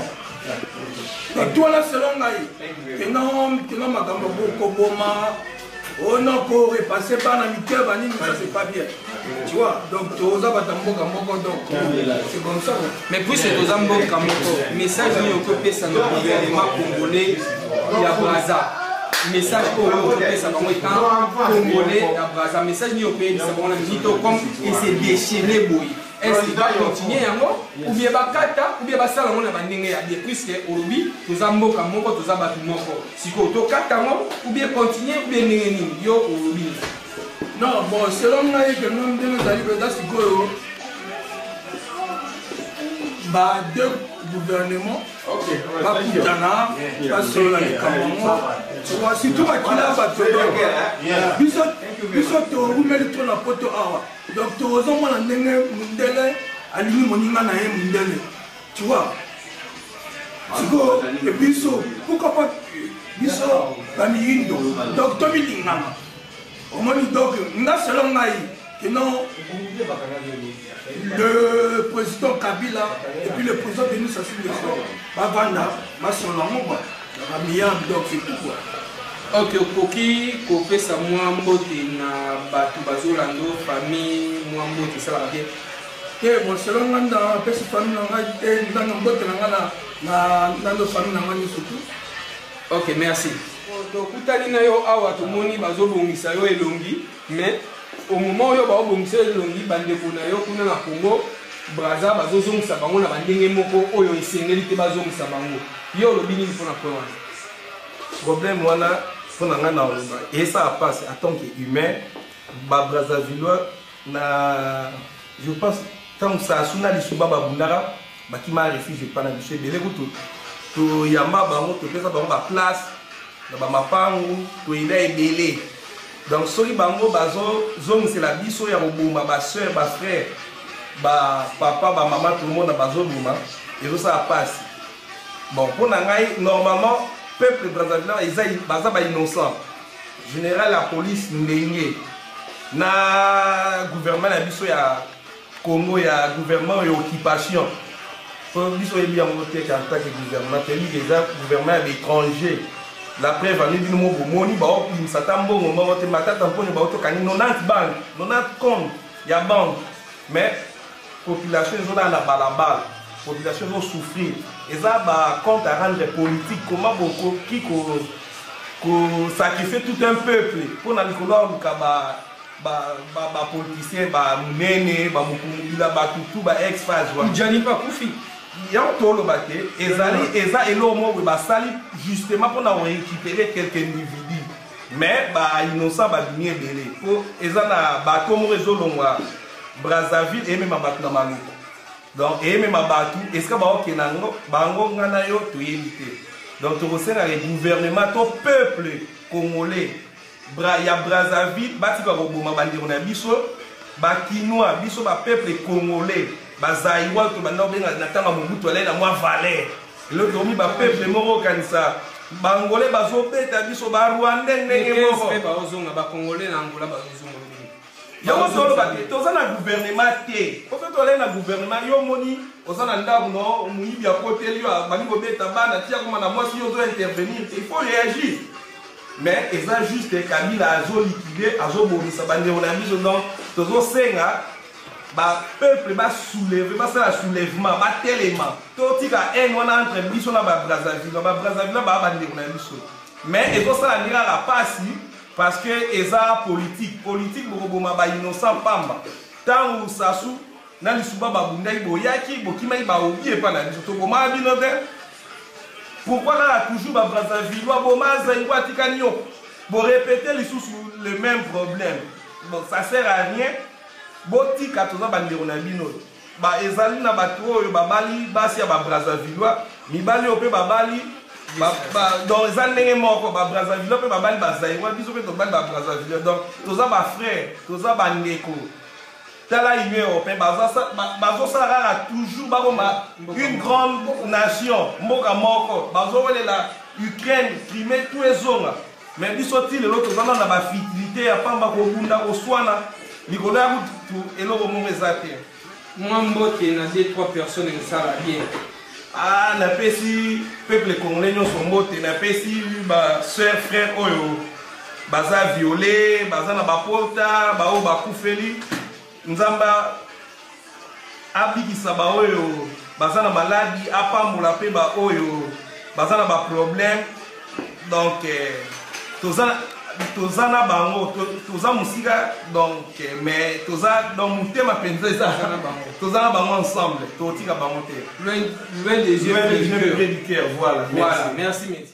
bato wana selon ngai keno keno makambo koboma ono ko repasser bana mike banini, ça c'est pas bien, tu vois. Donc toza bato ya mboka moko, donc c'est comme ça quoi. Mais puisque toza mboka moko, message nini okopesa na gouvernement congolais ya Braza? Message oyo okopesa bango etant congolais ya Braza, message nini okoyebisa bango na minito comme ese déchaîné boye? Est-ce que bacontinue yango ou bien bakata ou bien basala yango na bandenge ya bien? Puisque olobi toza mboka moko, toza bato moko, sikoyo tokata yango ou bien continue ou bien ndenge nini? Yo olobi nini? Non, bon, selon ngai keno ndenge ezali mpenza sikoyo, ba deux gouvernement bakutana basolola likambo yango, surtout bakila bato. Biso biso torumeli trop na poto awa, donc tozomona ndenge mundele alingi moninga na ye mundele, tu vois. Sikoyo biso pourquoi pas biso bamiyindo? Donc tomilingana, omoni. Donc nga selon ngai keno le président Kabila et puis le président Denis Sassou Nguesso bavanda basolola yango quoi, bamiyambi, donc c'est tout quoi. Ok, okoki kopesa mwa mbote na bato bazolanda, famille, mwa mbote esalaka te? Te, bon, selon nga nda apesi famille na ngai te, ndanga mbote na ngai na nando famille na ngai nyonso tout. Ok, merci. Tokutani na yo awa, tomoni bazobongisa yo elongi, mais au moment oyo baobongisa yo elongi, bandeko na yo kuna na Congo Braza bazozongisa bango na bandenge moko oyo esengeli te bazongisa bango. Yo olobi nini mpona point wana? Problème wana, mpo na ngai na oloba, esala mpasi en tant que humain. Babrazzavillois na, je pense, ntango Sasu na Lisuba babundaka, bakima refuge epa na biso ebele. Kutu toyamba bango, topesa bango baplace na bamapangu, toyeda ebele. Donc soki bango bazozongisela biso ya koboma basœur, bafrère, bapapa, bamama, tomona bazoboma, ezosala mpasi. Bon, mpo na ngai, normalement peuple brazzaville eza baza bainnocent. Général ya police ndenge na gouvernement na biso ya Congo, ya gouvernement ya occupation, po biso oyebi yango te en tant que gouvernement, toyebi ke eza gouvernement ya baétranger. La preuve ani bino mo bomoni baobimisa ata mbongo moko te. Matata mponi baotokangi 90 banque, 90 compte ya banque, mais population ezolala na balabala, population ezosouffrir. Eza bacompte à rendre politique. Comment bokoki kosacrifier tout un peuple mpona likolo ya oluka bapoliticien bamonene, bamokumubila, batutu ba ex phase? Jani mpe akufi. Yango toloba te, ezali eza eloko moko boye basali justement mpona korécupérer quelques individus, mais bainnocent babimi ebele, mpo eza na bato moko ezolongwa Brazzaville, eyemema bato na Maluku. Donc eyemema bato esika baokende yango bango, ngai na yo toyebi te. Donc tokosengaka gouvernement to peuple congolais ya Brazzaville batika koboma bandeko na biso bakinois, biso bapeuple congolais bazaïrois. Tobanda kobenga na ntango ya Mobutu alai na mwa valeur, eloko tokomi bapeuple moko okanisa bangolais bazobeta biso, barwandais ndenge moko. Baozonga bacongolais na Angola, bazozonga. Yango toloba te, toza na gouvernement te. Po soki tolai na gouvernement, yo omoni oza na ndako no, moyibi akoteli yo, abandi kobeta bana ti akoma na mwasi, yo ozo intervenir te, il faut réagir. Mais eza juste Kabila azoliquide, azobomisa bandeko na biso. Donc tozosenga Bapeuple basouleve, basala soulèvement, batelema, totika haine wana entre biso na babrazzaville. Babrazzaville baa bandeko na biso, mais ezosala ndenge kaka pasi parce que eza politique. Politique bokoboma bainnocent pamba. Ntango Sasu na Lisuba babundaki, boyaki, bokimaki, baobi epa na biso, tobomaka bino te. Pourquoi kaka toujours babrazzaville boma Zaïrois, atika nyoko, borépéter lisusu le même problème? Bon, ça sert à rien. Botika, toza bandeko na bino. Ba ezali na bato oyo babali basi ya babrazzavillois, mibali oyo mpe babali donc eza ndenge moko. Babrazzavillois mpe babali bazaïrois, biso mpe tobali babrazzavillois, donc toza bafrère, toza bandeko. Tala Union européenne, bazosala kaka toujours bakoma une grande nation, mboka moko. Bazowelela Ukraine, Crimée, tout ezonga, mais biso ti lelo toza nano na bafutilité ya pamba, kobunda, koswana likolo ya kutu eloko moko eza te. Mwa mbote na 2 3 personnes esala bien. Ah, napesi peuple congolais nyonso mbote. Napesi basœur, frère oyo baza violé, baza na bapota, baoyo bakufeli, Nzambe abikisa. Baoyo baza na maladi, apambola mpe baoyo baza na baproblème. Donc toza na bango, toza mosika donc, mais toza donc motema mpenza eza, toza na bango ensemble, totika bango te. Loin des yeux, près du cœur. Voilà. Voilà, merci, merci.